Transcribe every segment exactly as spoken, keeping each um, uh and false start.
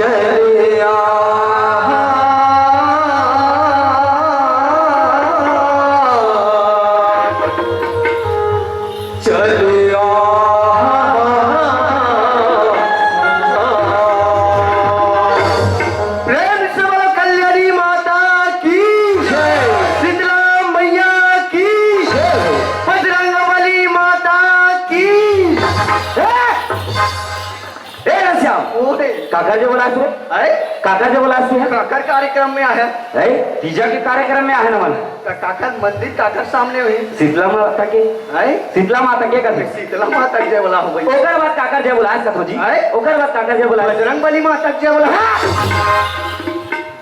चलिया, चलिया। प्रेम से बोलो कल्याणी माता की जय, शीतला मैया की जय, बजरंग बली माता की जय। ए घनश्याम, ओए। काकर जे बोलास तू? अरे? काकर जे बोलास तू? काकर कार्यक्रम में आया। ए, तीजा के कार्यक्रम में आया ना मन। का-, काकर मंदिर काकर सामने हुई? शीतला माता के। अरे? शीतला माता के कथे? शीतला माता के जय बोला हो भाई। ओकर बाद काकर जे बोलास कथो जी? अरे? ओकर बाद काकर जे बोलास? बजरंग बली माता के जय बोला।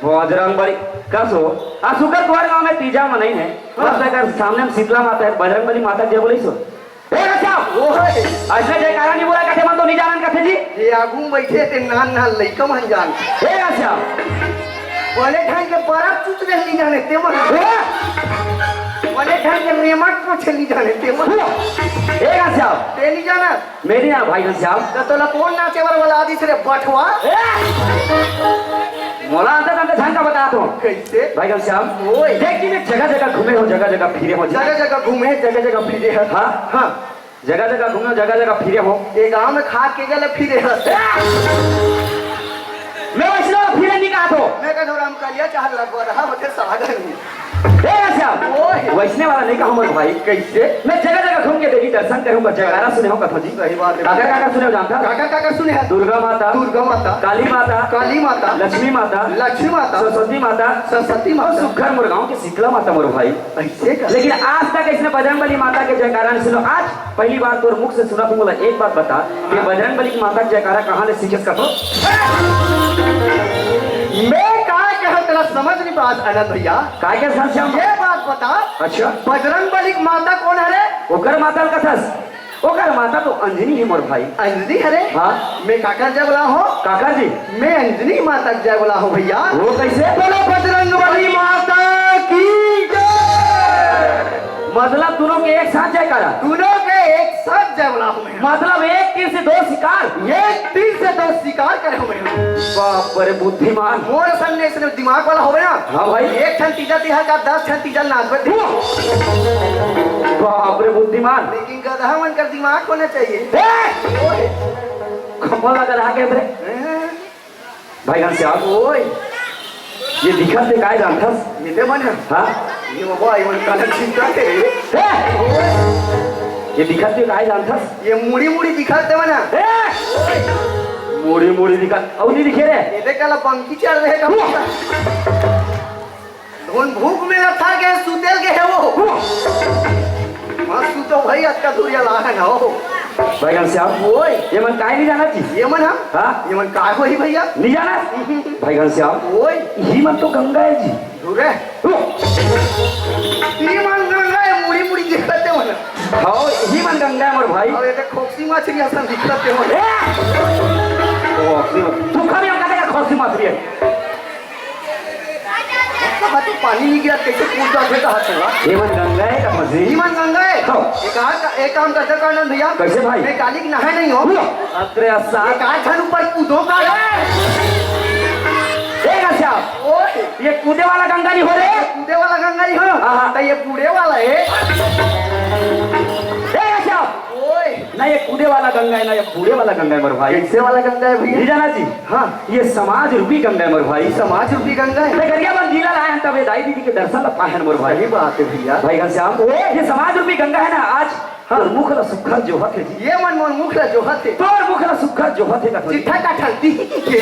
बजरंग बली। कस हो? आ सुकर तुहर गांव में तीजा मनई है। हाँ। बस अगर सामने में शीतला माता है, बजरंग बली माता के जय बोले सो। ए घनश्याम, ओए। अइसने जयकारा नहीं बोला कथे मन तो नहीं जानन कथे जी। ये आगू में बैठे ते नान नान लइका मन जान। ए घनश्याम। बोले ठान के बड़ा चुच रहे नहीं जाने ते मन। ए? बोले ठान के मेमट पोछे नहीं जाने ते मन। ए घनश्याम। ते नहीं जाना। मेरी ना भाई घनश्याम। तो तोला कौन नाचे वाला वाला आदि से रे बठवा? ए? मोला अंदर अंदर झन का बता दो। कैसे? भाई घनश्याम। ओए। देख जी मैं जगह जगह घूमे हो, जगह जगह फिरे हो जी। जगह जगह घूमे, जगह जगह फिरे है। हाँ? हाँ। जगह जगह घूमे, जगह जगह फिरे हो। ये गांव में खा के गले फिरे है। ए! मैं वैसने वाला फिरे नहीं कहा तो। मैं कहा राम कालिया चाह लगवा रहा होते सागर में। ए घनश्याम। ओए। वैसने वाला नहीं कहा मोर भाई। कैसे? मैं जगह जगह घूम के देवी दर्शन करूंगा, जयकारा सुने हो कथो जी। सही बात है। काकर काकर सुने हो जानता? काकर काकर सुने है? दुर्गा माता। दुर्गा माता। काली माता। काली माता। लक्ष्मी माता। लक्ष्मी माता। सरस्वती माता। सरस्वती माता। और सुखर मोर गांव के शीतला माता मोर भाई। ऐसे का? लेकिन आज तक इसने बजरंग बली माता के जयकारा नहीं सुनो। आज पहली बार तोर मुख से सुना, तू मोला एक बात बता कि बजरंग बली की माता के जयकारा कहाँ ले सीखे कथो? मैं का कहत तेरा समझ नहीं बात आनंद भैया। काय के घनश्याम? ये बात बता। अच्छा। बजरंग बली की माता कौन हरे? ओकर माता ल कथस। ओकर माता तो अंजनी है मोर भाई। अंजनी हरे? हाँ। मैं काकर जय बोला हो? काकर जी। मैं अंजनी माता के जय बोला हो भैया। वो कैसे? बोलो बजरंग बली माता की जय। मतलब दोनों के एक साथ जयकारा? दोनों के एक साथ जय बोला हो मैं। मतलब एक तीर से दो शिकार? एक तीर से दो शिकार करे हो मैं। बाप रे बुद्धिमान। मोर असन में इसने दिमाग वाला हो गया। हाँ भाई। एक ठन तीजा तिहार का दस ठन तीजा नाचबे थे। बाप रे बुद्धिमान। लेकिन गधा मन कर दिमाग होना चाहिए। ए! ओए। खम्मा लगा रहा के रे। हैं? भाई घनश्याम। ओए। ये दिखत ते काय जानथस? ये ते मन है। हाँ? ये बाबा, ये मन काला चिंता के रे। ए! ये दिखत ते काय जानथस? ये मुड़ी मुड़ी दिखत ते मन है। ए! मुड़ी मुड़ी दिखत, अउ नहीं दिखे रे। ये देख काला पंखी चढ़ रहे का। धुन भूख में लथा के सुतेल के है वो। मत सुतो भाई, अतका दूरिया ला है ना हो। भाई घनश्याम, ओए। ये मन काय नहीं जाना जी? ये मन हम? हाँ? ये मन काय होही भैया? नहीं जाना? भाई घनश्याम, ओए। ये मन तो गंगा है जी। दूर है। ये मन गंगा है, मुड़ी मुड़ी दिखते मन। हाँ, ये मन गंगा है मोर भाई। अब ये तो खोक्सी मछली असन दिखते मन। ए! खोक्सी मछली। तू कभी हम कहते हैं खोक्सी मछली है। कहाँ तू पानी नहीं गिरा, कैसे कूद जाते कहाँ तू, हाँ? ये मन गंगा है का मछली? ये मन गंगा है। हाँ। एक आ-, एक काम करते का आनंद भैया। कैसे भाई? मैं काली की नहाए नहीं हो। लो। अरे असा। एक आठ ठन ऊपर कूदो का। ए घनश्याम। ओए। ये कूदे वाला गंगा नहीं हो रे। कूदे वाला गंगा नहीं हो। हाँ, हाँ। तो ये बूढ़े वाला है। ए घनश्याम। ओए। ना ये कूदे वाला गंगा है, ना ये बूढ़े वाला गंगा है मोर भाई। कैसे वाला गंगा है भैया? नहीं जाना जी। हाँ। ये समाज रूपी गंगा है मोर भाई। समाज रूपी गंगा है। डगरिया मन गीला लाए हैं, तब ये दाई दीदी के दर्शन ला पाए हैं मोर भाई। सही बात है भैया। भाई घनश्याम, ओए। ये समाज रूपी गंगा है ना, आज हाँ। तोर मुख ला सुक्खा जोहत है जी। ये मन मोर मुख ला जोहत है। तोर मुख ला सुक्खा जोहत है कथो जी। चिट्ठा का ठंडी के।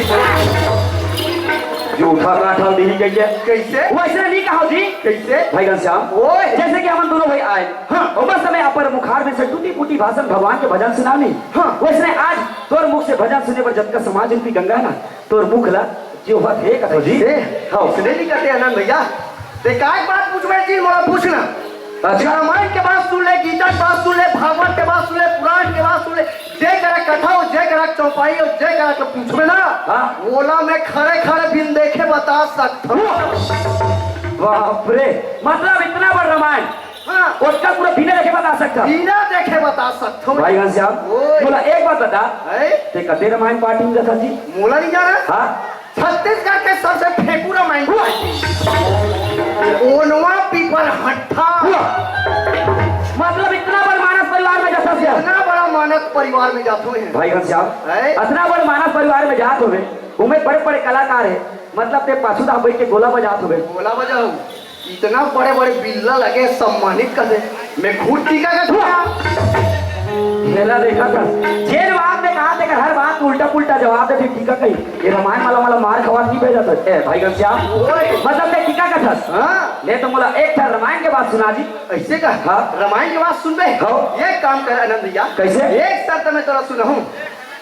जूठा का ठंडी ही कहिए। कैसे? वैसे नहीं कहो जी। कैसे? भाई घनश्याम, ओए। जैसे कि हमन दोनों भाई आए, हाँ। और बस हमें अपर मुखार में से टूटी फूटी भाषण भगवान के भजन सुनानी। हाँ। वैसे आज तोर मुख से भजन सुने पर जतका समाज रूपी गंगा है ना, तोर मुख ला जोहत हे कथो जी। ए, हाँ। इसने नहीं कहते आनंद भैया। ते काय बात पूछबे जी, मोला पूछना। अच्छा। रामायण के बात सुन ले, गीता के बात सुन ले, भागवत के बात सुन ले, पुराण के बात सुन ले, जे करा कथा हो, जे करा चौपाई हो, जे करा के पूछबे ना, हाँ। ओला मैं खड़े खड़े बिन देखे बता सकता हूँ। बाप रे, मतलब इतना बड़ रामायण। हाँ। ओतका पूरा बिना देखे बता सकता। बिना देखे बता सकथो। भाई घनश्याम, ओए। मोला एक बात बता, हैं? ते कते रामायण पार्टी में जाथस जी? मोला नहीं जाना। हाँ। छत्तीसगढ़ के सबसे फेंकू रामायण पार्टी। ओनवा पीपर हट्ठा। हुआ। मतलब इतना बड़ मानस परिवार में जाथस जी? इतना बड़ा मानस परिवार में जाथो हैं। भाई घनश्याम, हैं? इतना बड़ मानस परिवार में जात होवे, उमे बड़े बड़े कलाकार हे, मतलब ते पाछू दा बैठ के गोला बजात होवे। गोला बजाऊ। इतना बड़े बड़े बिल्ला लगे, सम्मानित कर दे। मैं खुद टीका का छुआ। मेला देखा था, जे जवाब में कहा तेकर हर बात उल्टा पुल्टा जवाब दे, फिर टीका कही। ये रामायण वाला, वाला मार खवा नहीं भेजा था। ए, भाई घनश्याम, ओए। मतलब ते टीका का था। हाँ। ले तो मोला एक ठन रामायण के बात सुना जी। ऐसे का? हाँ। रामायण के बात सुनबे? हाँ। एक काम कर आनंद भैया। कैसे? एक शर्त मैं तोला सुनाहूँ।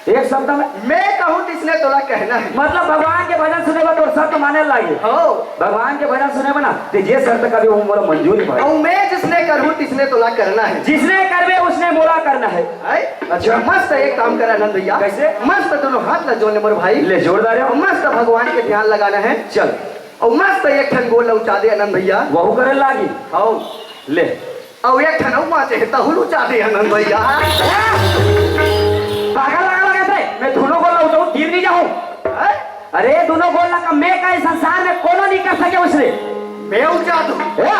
एक शब्द में? मैं कहूँ तिसने तोला कहना है। मतलब भगवान के भजन सुने बर तोर शर्त माने लागे। हो। भगवान के भजन सुने बर ना, ते जे शर्त करबे वो मोला मंजूर हे भाई। अउ मैं जिसने करूँ तिसने तोला करना है। जिसने करबे उसने मोला करना है। है? अच्छा। मस्त एक काम कर आनंद भैया। कैसे? मस्त दोनों हाथ ला जोड़ ले मोर भाई। ले जोरदार हे। मस्त भगवान के ध्यान लगाना है। चल। अउ मस्त एक ठन गोल ला उचा दे आनंद भैया। वहू करे लागी। हो। ले। अउ एक ठन अउ बाँचे हे, तहू ल उचा दे आनंद भैया। पागल लगा लगा थे, मैं दोनों गोल ला उचाहूँ, गिर नहीं जाहूँ। हैं? अरे दोनों गोल ला का मैं का इस संसार में कोनो नहीं कर सके उसने। मैं उचा दूँ। ए?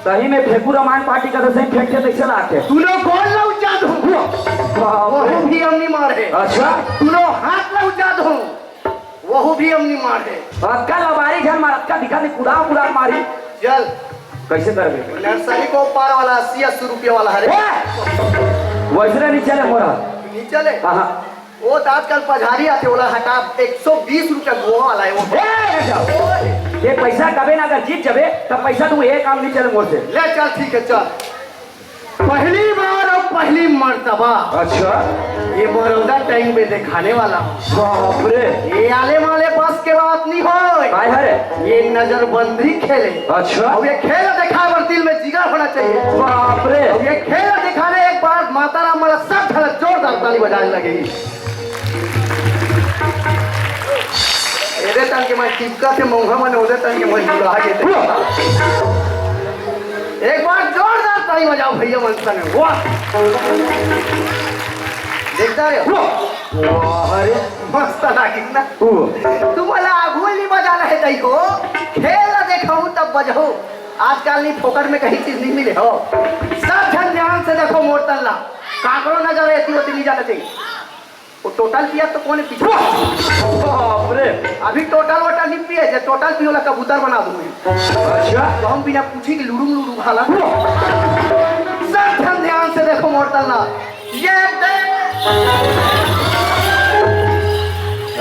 सही में फेंकू रामायण पार्टी का तो सही फेंक के देखसे लागथे। दोनों गोल ला उचा दूँ। वाह, वाह। वो भी हम नहीं मारे। अच्छा। दोनों हाथ ला उचा दूँ। वहू भी हम नहीं मारे। अतका लबारी झन मार, अतका दिखा नहीं, कुदाव कुदाव मारी। चल। कैसे करबे? नर्सरी को पार वाला अस्सी अस्सी रुपया वाला हरे। ए! वैसने नहीं चले मोरा। नहीं चले? हाँ, हाँ। वो तो आजकल पझारी आथे, ओला हटा, एक सौ बीस रुपया गोवा वाला है वो। ए, हट जाओ। ये पैसा कबे ना अगर जीत जाबे, तब पैसा तुम एक काम नहीं चले मोर से। ले चल, ठीक है, चल। पहली बार अउ पहली मर्तबा। अच्छा। ये बड़ौदा टाइम पे दिखाने वाला हूँ। बाप रे। ये आले माले बस के बात नहीं होय। काय हरे? ये नजरबंदी खेले। अच्छा। अउ ये खेल दिखाए बर दिल में जिगर होना चाहिए। बाप रे। अउ ये खेल दिखाने एक बार माता राम वाला सब झलक जोरदार ताली बजाने लगे। एदे तन के मैं टिपका थे मौहा मन ओदे तन के मैं जुड़ा के थे। एक बार जोरदार ताली बजाओ भैया मन सने। वाह। देखता रे। वाह। वाह रे। मस्त लागिस ना। वाह। तुम्हाला आगू नहीं बजाना है दाई हो। खेल ला देखो तब बजाओ। आजकल नहीं फोकट में कहीं चीज नहीं मिले हो। सब झन ध्यान से देखो मोर तन ला। काकरो नजर ऐसी होती नहीं जाना चाहिए। वो टोटल पिया तो कौन है पीछे? बाप रे। अभी टोटल वोटल नहीं पिए, जे टोटल पियोला कबूतर बना दूंगे। अच्छा। तो हम बिना पूछे कि लुड़ुम लुड़ुम हाला। सब ध्यान ध्यान से देखो मोर तल्ला। ये दे।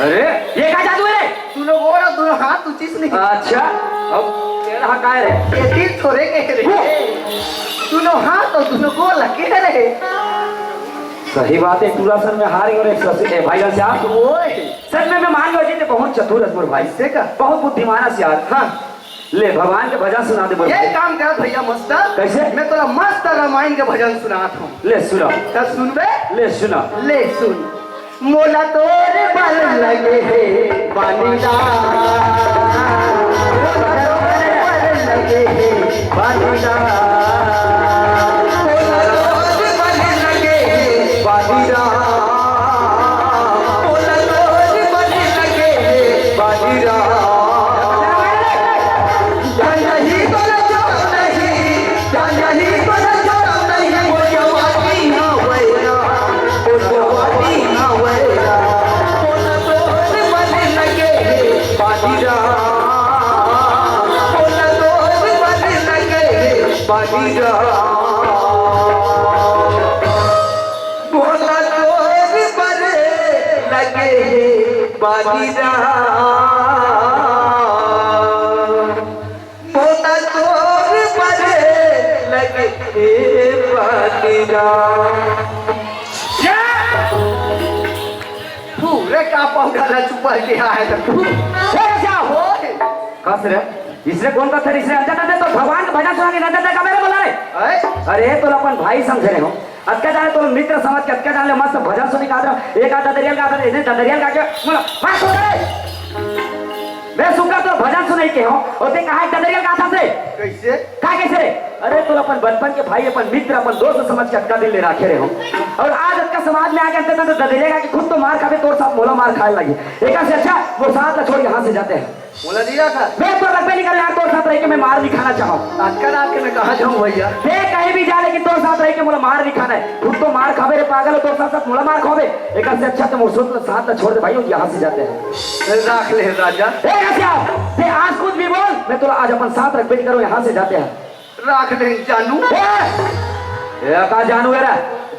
अरे, ये का जादू है रे? दोनों गोड़ और दोनों हाथ उचिस नहीं। अच्छा, अब तेरा हकाय रे। ये दिल थोड़े के रे। दोनों हाथ और दोनों गोड़ लगे रे। सही बात है, टूरा सर में हार गए रे, ससुर, ए, भाई जान से आप। ओए। सच में मैं मान लो जी, ते बहुत चतुर है मोर भाई। से का? बहुत बुद्धिमान है यार। हाँ। ले, भगवान के भजन सुना दे मोर ये भाई। काम कर भैया मस्टर। कैसे? मैं तोला मस्त रामायण के भजन सुनात हूँ। ले सुना। तब सुनबे? ले सुना। ले सुन। मोला तोर बल लगे हे बानी दा। मोला तोर बल लगे हे बानी दा। मोला तोर बल लगे हे बानी दा। मोला तोर बल लगे हे बानी दा। नहीं तोला जोर नहीं। मोला तोर बरे लगे हे बानी दा। या! फू, रे का पौधा ला चुपल के आए त फू। हो जा हो। कस रे, इसने कौन पत्थर इसने अंदर अंदर तो भगवान का भजन सुनाने नजर तक मेरे बोला रे। अरे? अरे तो अपन भाई समझ रहे हो। अतका जाने तो मित्र समझ के अतका जाने मस्त भजन सुनी का एक आधा दरियल का आधा इन्हें दरियल का के मतलब बात हो गए। मैं सुग्घर तोर भजन सुनई के हंव, अउ तें कहां एक ददरिया गाथस रे? कइसे? का कइसे रे? अरे, तोला अपन बचपन के भाई, अपन मित्र, अपन दोस्त समझ के अतका दिन ले राखे रेहेंव, अउ आज अतका समाज में आ गे हस तें ददरिया गा के खुद तो मार खाबे, तोर साथ मोला मार खाए लागही। एकर से अच्छा वो साथ ला छोड़, यहां से जाते हैं। मोला नइ रखा। मैं तो रखबे नइ करंव यार, तोर साथ रह के मैं मार नइ खाना चाहंव। अतका रात के मैं कहां जाहूं भइया? मैं कहीं भी जा, लेकिन तोर साथ रह के मोला मार नइ खाना हे। खुद तो मार खाबे रे पागल, तोर साथ साथ मोला मार खाबे। एकर से अच्छा तो मोर साथ ला छोड़ दे भाई, यहां से जाते हैं। राख ले राजा। ए रसिया, तें आज कुछ भी बोल, मैं तोला आज अपन साथ रखबे नइ करंव, यहां से जाते हैं। राख दे जानू। ए, ए का जानू एला?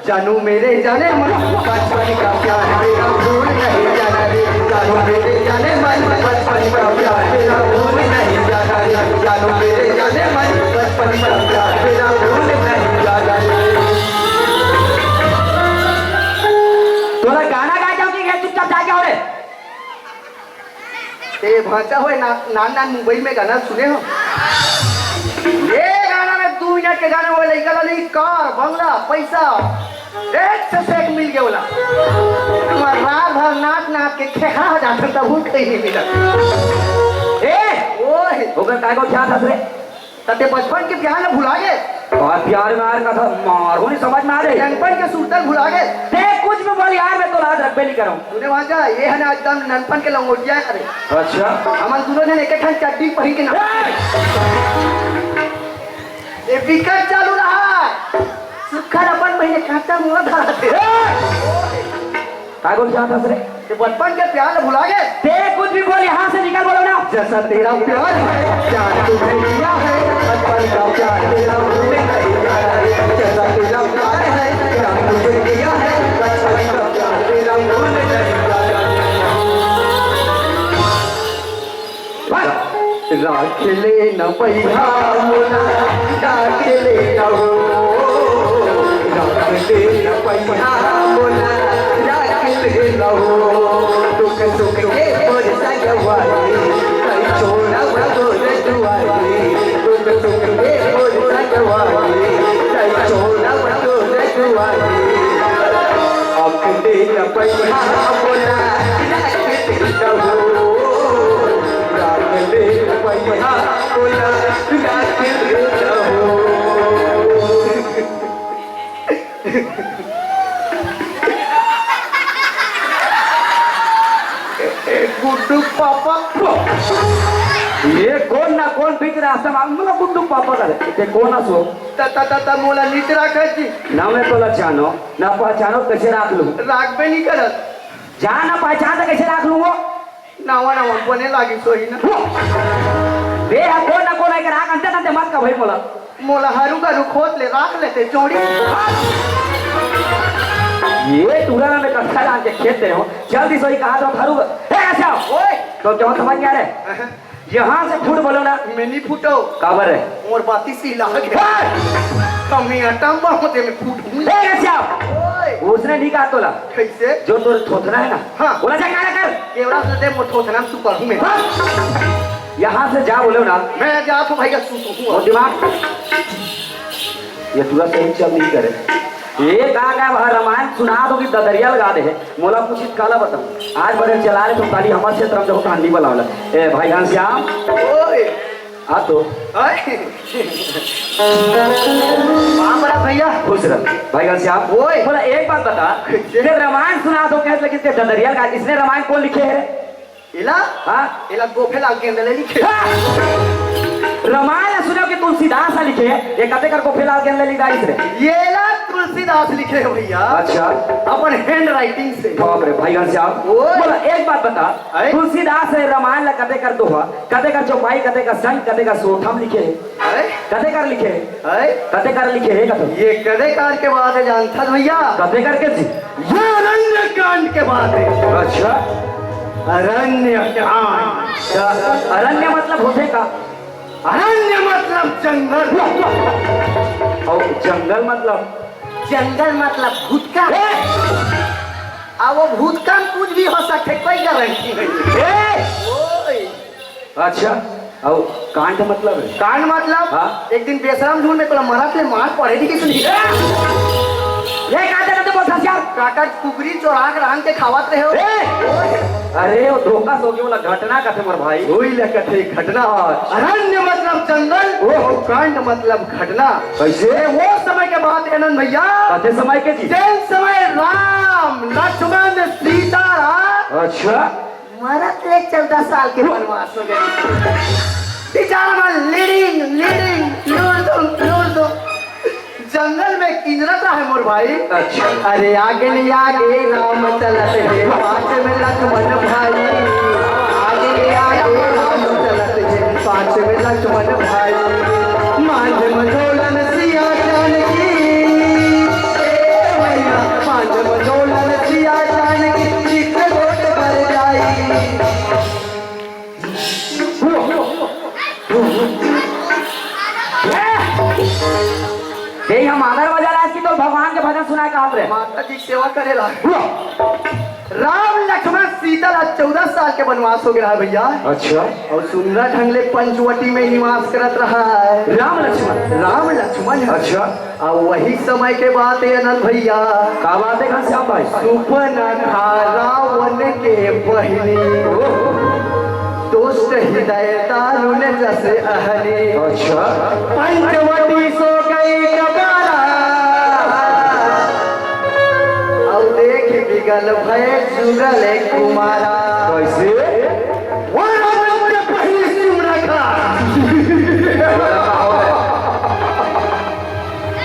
जानू मेरे जाने मन बचपन का प्यार तेरा भूल नहीं जाना रे। जानू मेरे जाने मन बचपन का प्यार तेरा भूल नहीं जाना रे। जानू मेरे जाने मन बचपन का प्यार तेरा भूल नहीं जाना रे। तोला गाना गाए जाओ कि चुपचाप जाके हो रे? ए भांचा होय ना, नान नान मोबाइल में गाना सुने हो? ये गाना में दू मिनट के गाना में लइका ला नहीं, कार, बंगला, पैसा, एक से एक मिल गया बोला। तुम्हारा रात भर नाच नाच के खेखा हो जाता, तब वो कहीं नहीं मिला। ए, ओए, ओकर काय को क्या था रे? त तें बचपन के प्यार ल भुला गे? बात प्यार में आर का था, मारो नहीं समझ में आ रही। ननपन के सुरता ल भुला गे? तें कुछ भी बोल यार, मैं तोला आज रखबे नइ करंव। तूने वहां जा, ये हे ना एकदम ननपन के लंगोटिया हे रे। अच्छा। हमन दूनों झन एक ठन चड्डी पहिर के ना। ए! ये विकेट चालू रहा। सुक्खा अपन महीने कांटा मुंह धरा थे। ए! काय बोल क्या था रे? ये बचपन के प्यार भुला गे? तें कुछ भी बोल, यहां से निकल, बोलो ना। जैसा तेरा प्यार है, प्यार तुझे किया है, बचपन का प्यार तेरा भूल नहीं जाना रे। जैसा तेरा प्यार है, प्यार तुझे किया है, बचपन का प्यार तेरा भूल नहीं जाना रे। राख ले न पैहा मोला, राख ले न हो, राख ले न पैहा मोला, राख ले न हो। दुख सुख के मोर संगवारी, कई छोड़ा वो तोर दुआरी। दुख सुख के मोर संगवारी, कई छोड़ा वो तोर दुआरी। अब दिन पैहा बोला, राख दे हो, राख दे पैहा बोला, राख दे हो। ए, गुड्डू पापा। ये कोन ना कोन बीच रास्ता में, मतलब, गुड्डू पापा करे। ये कोन ना सो? ता, ता, ता, ता, मोला नीच राखत जी। ना मैं तोला जानो, ना पहचानो, कैसे राख लूं? राखबे नहीं करत। जान ना पहचान तो कैसे राख लूं वो? नावा, नावा, बने लागी सोही ना। वो। बे, हा कोन ना कोन आके राख, अंते तंते मत का भाई मोला। मोला हरू गरू खोत ले राख लेते जोड़ी। ये टूरा ना मैं कत्था डाल के खेत दे रहा हूँ। जल्दी सोही कहा तो हरू ग-, ए, ऐसा। ओए। तो क्या समझ गया रे? अहं। यहां से फूट बोलो ना। मैं नहीं फूटो। काबर है? मोर बाती सी लाग है। हे! कमी अटम बहुत है, मैं फूट हूं। ए, रसिया! ओए! उसने नहीं कहा तोला। कैसे? जो तोर थोथना है ना, हाँ। बोला जा काला कर। केवड़ा से दे, मोर थोथना में सुपर हूं मैं। हाँ। यहां से जा बोलो ना। मैं जा तो भैया सू तो हूं। और दिमाग ये पूरा सही चल नहीं करे। ये का का वह रामायण सुना दो कि ददरिया लगा दे है। मोला कुछ काला बताऊं। आज बड़े चला रहे तो खाली हमारे क्षेत्र में जो कहानी बोला वाला। ए भाई घनश्याम। ओए। आ तो। ओए। बाप रे भैया। खुश रह। भाई घनश्याम। ओए। बोला एक बात बता। कैसे? ये रामायण सुना दो कहते लेकिन ते ददरिया लगा, इसने रामायण कौन लिखे है? इला? हाँ? इला गोफेलाल गेंदले लिखे। हाँ! रामायण सुनो कि तुलसीदास ह लिखे, ये कते कर गोफेलाल गेंदले लिखा इसने? ये ला तुलसीदास लिखे है भैया। अच्छा। अपन handwriting से। बाप रे, भाई घनश्याम। ओए। बोला, एक बात बता, अरे? तुलसीदास ह रामायण ला कते कर दोहा, कते कर चौपाई, कते कर संग, कते कर सोथम लिखे है? अरे? कते कर लिखे है? अरे? कते कर लिखे है कते? ये कते कर के बात है जानता भैया? कते कर के जी? ये अरण्य कांड के बात है। अच्छा। अरण्य कांड। अच्छा, अरण्य मतलब होथे का? अरण्य मतलब जंगल। और जंगल मतलब? जंगल मतलब भूतका। ए! आ वो भूतका में कुछ भी हो सकथे, कोई गारंटी नहीं। ए! ओए। अच्छा, और कांड मतलब है? कांड मतलब? हाँ। एक दिन बेशरम झूठ में तोला मरत ले मार पड़े थी किसने? ये कांड है तो बोल यार। काकर कुकरी चोरा के रांध के खावत रहे हो। ए! ओए। अरे, वो धोखा सो के ओला घटना कथे मोर भाई। वही ले कथे घटना। अरण्य मतलब जंगल, ओह। कांड मतलब घटना। कैसे? ये वो समय के बात है आनंद भैया। कथे समय के जी? जेन समय राम, लक्ष्मण, सीता ला अच्छा। मरत ले चौदह साल के वनवास हो गए। बेचारा मन लीडिंग, लीडिंग, लूर दो, लूर दो। जंगल में किंजरत रहे मोर भाई। अच्छा। अरे आगे ले आगे राम चलत हे, पाछे में लक्ष्मण भाई। आगे ले आगे राम चलत हे, पाछे में लक्ष्मण भाई। मांझ मझोलन सिया जानकी, ए भैया, मांझ मझोलन सिया जानकी, चित्त गोट भर जाई। ए, हम आंगन बजा रहा कि तो भगवान के भजन सुनाए कहात रहे। माता जी के सेवा करे ला। राम लक्ष्मण सीता ला चौदह साल के वनवास हो गया है भैया। अच्छा। और सुंदर ढंग ले पंचवटी में निवास करत रहा है। राम लक्ष्मण। राम लक्ष्मण। अच्छा। अब वही समय के बात है आनंद भैया। का बात है घनश्याम भाई? सुपनखा रावण के बहिनी, दुष्ट हृदय दारुण जस अहनी। अच्छा। पंचवटी सो गई कबारा, और देख बिगल भय जुगल कुमारा। कैसे? वो रावण के बहिनी सुपनखा।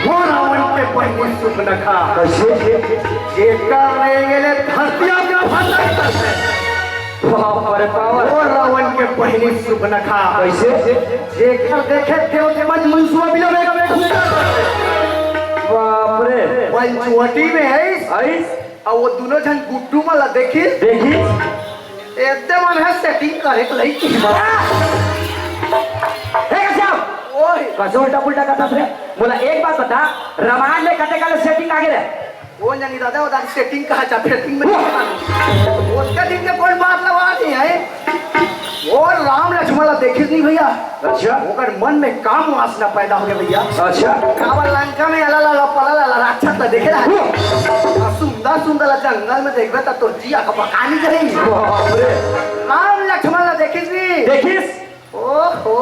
वो रावण के बहिनी सुपनखा। कैसे? जेकर ले गेले धरतिया में फटक। बाप रे बाप। वो रावण के बहिनी सुपनखा। कैसे? जेकर देखे थे ओते मन मुंसुआ बिला में। बाप रे। पंचवटी में है। आइस? और वो दोनों झन गुड्डू मन ला देखिस। देखिस? एते मन है सेटिंग करे के लइक। हे कश्यप! ओए। कइसे उल्टा पुल्टा कथस रे? मोला एक बात बता, रामायण में कते काले सेटिंग आगे रे? ओ जानी दादा, ओ दादा सेटिंग कहा जा, सेटिंग में नहीं मानो। उसके दिन के कोई बात लगा नहीं है। वो राम लक्ष्मण ला देखिस नहीं भैया। अच्छा। ओकर मन में काम वासना पैदा हो गया भैया। अच्छा। काबर लंका में अला ला ला पला ला ला राक्षस ला देखे रहा। हुआ। आ सुंदर सुंदर ला जंगल में देखबे त तोर जिया का पकानी करेंगे। बाप रे। राम लक्ष्मण ला देखिस नहीं। देखिस? ओहो।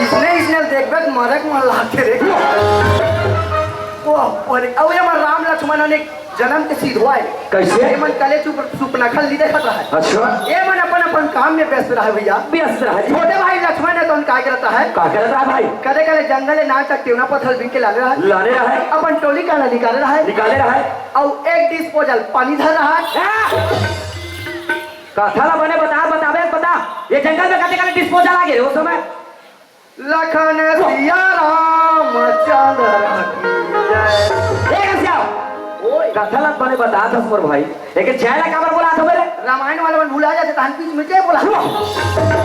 इसने, इसने देखबे त मरे के मन लागथे रे। हुआ। ओ, अरे, अब ये मन राम लक्ष्मण अनेक जन्म के सीध होय। कैसे? ये मन कले चुप, सुपनखा ली देखत रहा है। अच्छा। ये मन अपन, अपन काम में व्यस्त रहा है भैया। व्यस्त रहा है जी। छोटे भाई लक्ष्मण है तो उनका करता है। का करता है भाई? कदे कदे जंगल ले नान चक टेवना पत्थर बीन के लाने रहा है। लाने रहा है। अपन टोली का निकाले रहा है। निकाले रहा है। और एक डिस्पोजल पानी धर रहा है। आ! कथा ला बने बता, बताबे बता। ये जंगल में कते कते डिस्पोजल आ गए उस समय। लखन सिया रामचंद्र की जय। ए घनश्याम, ओए। कथा ला बने बता दस मोर भाई। लेकिन जय ला काबर बोला था मेरे? रामायण वाला मन भुला जाते, तहन बीच में जय बोला। हुआ।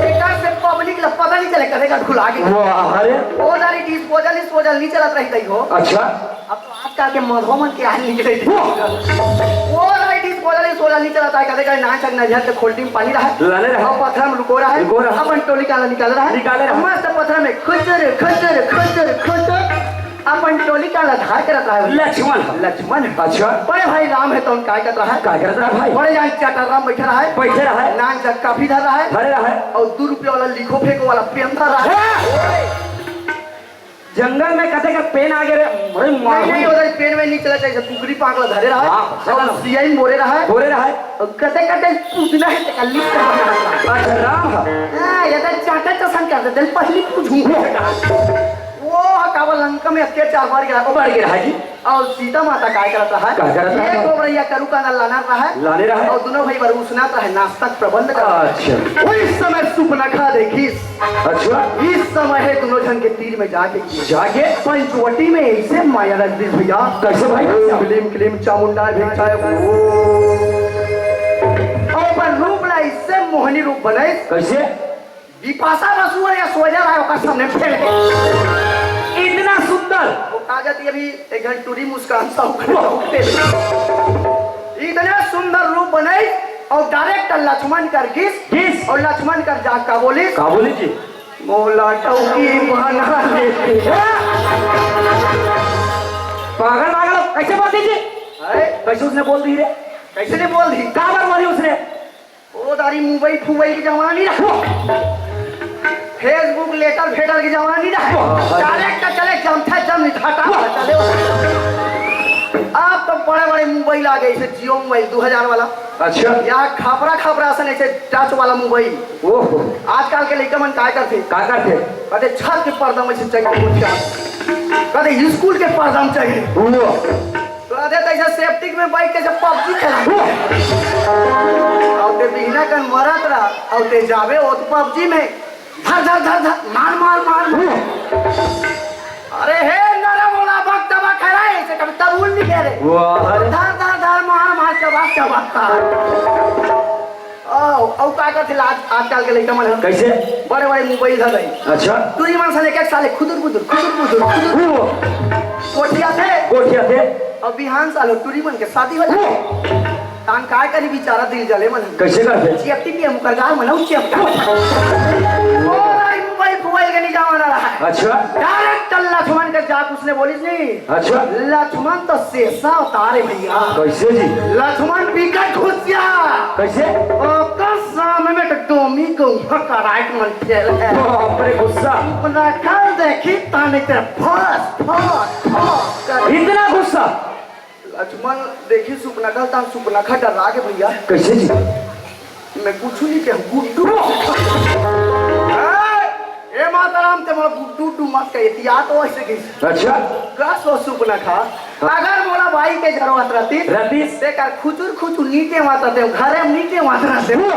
एकर से पब्लिक ला पता नहीं चले, कदे का भुला गए। वाह, अरे। वो सारी डिस्पोजल, डिस्पोजल नहीं चलत रही गई हो। अच्छा। अब तो आजकल के मधो मन के आज निकले थे। हुआ। वो सारी डिस्पोजल, डिस्पोजल नहीं चलत है, कदे का नान चक नजर के खोल्टी में पानी रहा। लाने रहा। और पत्थर में लुको रहा है। लुको रहा। अपन टोली का निकाल रहा है। निकाले रहा। मस्त पत्थर में खुचर, खुचर, खुचर, खुचर। अपन टोली का आधार करत रहा है। लक्ष्मण। लक्ष्मण। अच्छा। बड़े भाई राम है तो उन काय करत रहा है? काय करत रहा भाई? बड़े जान चाटा राम बैठा रहा है। बैठे रहा है। नान चक काफी धर रहा है। धरे रहा है। और दो रुपये वाला लिखो फेंको वाला पेन धर रहा है। हाँ। जंगल में कते का पेन आ गए रे, अरे माँ। नहीं, नहीं, उधर पेन में नहीं चला चाहिए, कुकरी पाक ला धरे रहा है। हाँ, और हाँ। सियाई मोरे रहा है। मोरे रहा है। और कते कते पूछना है, तकलीफ का बना है। अच्छा, राम है। हाँ, ये तो चाटा चसन कर दे, दिल पहली पूछूं। वो काबा लंका में अत्याचार बढ़ गया, वो बढ़ गया है जी। और सीता माता काय करत रहा है? का करत रहा ये है? गोबरैया करू का लाना रहा है। लाने रहा है। और दोनों भाई बर उसनात रहा है, नाश्ता के प्रबंध कर रहा है। अच्छा। वही समय सुपनखा देखिस। अच्छा। इस समय है दोनों झन के तीर में जाके किए। जाके? पंचवटी में ऐसे माया रख दी भैया। कैसे भाई? ओम क्लीम क्लीम चामुंडा भिक्षाय। और अपन रूप ला इससे मोहनी रूप बनाए। कैसे? बिपाशा बसु या सोजा रहा है, ओकर सामने फेल गए। इतना सुंदर। वो कहा जाती है अभी एक घन टूरी मुस्कान सा उठे। इतने सुंदर रूप बनाई और डायरेक्ट लक्ष्मण कर किस। किस? और लक्ष्मण कर जा का बोलिस। का बोलिस जी? मोला टौकी बना लेते। पागल पागल कैसे बोल दी जी? अरे कैसे उसने बोल दी रे? कैसे नहीं बोल दी? काबर बोली उसने? ओ दारी, मोबाइल फुबाइल के जमाना नहीं रहा। Facebook लेटर फेटर के जमाना नहीं रहा। Direct चले, जमथे जम, नहीं हटा, चले। अब तो बड़े बड़े मोबाइल आ गए, जैसे Jio मोबाइल दो हजार वाला। अच्छा। या खापरा खापरा असन ऐसे टच वाला मोबाइल। ओहो। आजकल के लइका मन काय करथे? का करथे? कथे छत के पर्दा में से चाहिए। कथे स्कूल के पर्दा में चाहिए। ओहो। तो आधे तैसे सेप्टिक में बैठ के जब PUBG खेला। अउ ते बिहना कन मरत रहा, अउ ते जाबे ओ तो PUBG में धर धर धर धर, मार मार मार मार। अरे हे नरा बोला बक दबा खराए से कभी तबूल नहीं कह रहे। वाह। धर धर धर, मार मार, चबा चबा। आओ, अउ का करथे आज, आजकल के लइका मन ह? कैसे? बड़े बड़े मोबाइल धर रही। अच्छा। टूरी मन साले एक एक साले खुदुर बुदुर, खुदुर बुदुर, खुदुर। वो। कोठिया थे। कोठिया थे। अब बिहान सालो टूरी मन के शादी हो जाए। वो। तान काय करी बेचारा दिल जले मन। कैसे करथे? चियपटी पिया मुकर गाल मन चियपटा। ओ भाई, मोबाइल फुबाइल के नहीं जमाना रहा। अच्छा। Direct लक्ष्मण के जाके उसने बोलिस नहीं। अच्छा। लक्ष्मण तो शेषा अवतार है भैया। कैसे जी? लक्ष्मण बिकट गुस्सा। कैसे? ओकर सामने में तो डोमी गौंहा कराए के मन फेल है। बाप रे, गुस्सा। सुपनखा देखी ताने ते फस, फस, फस कर। इतना गुस्सा? लक्ष्मण देखी सुपनखा, तान सुपनखा डरा के भैया। कैसे जी? मैं कुछ नहीं कहूँ, गुड्डू। ए, ए माता राम, ते मोला गुड्डू उड्डू मत कह, एहतियात हो ऐसे कही। अच्छा। का सो सुपनखा, अगर मोला बाई के जरूरत रहती, रहतीस। ते कर खुचुर खुचुर नीचे माता ते, घरे में नीचे माता रहते। वो।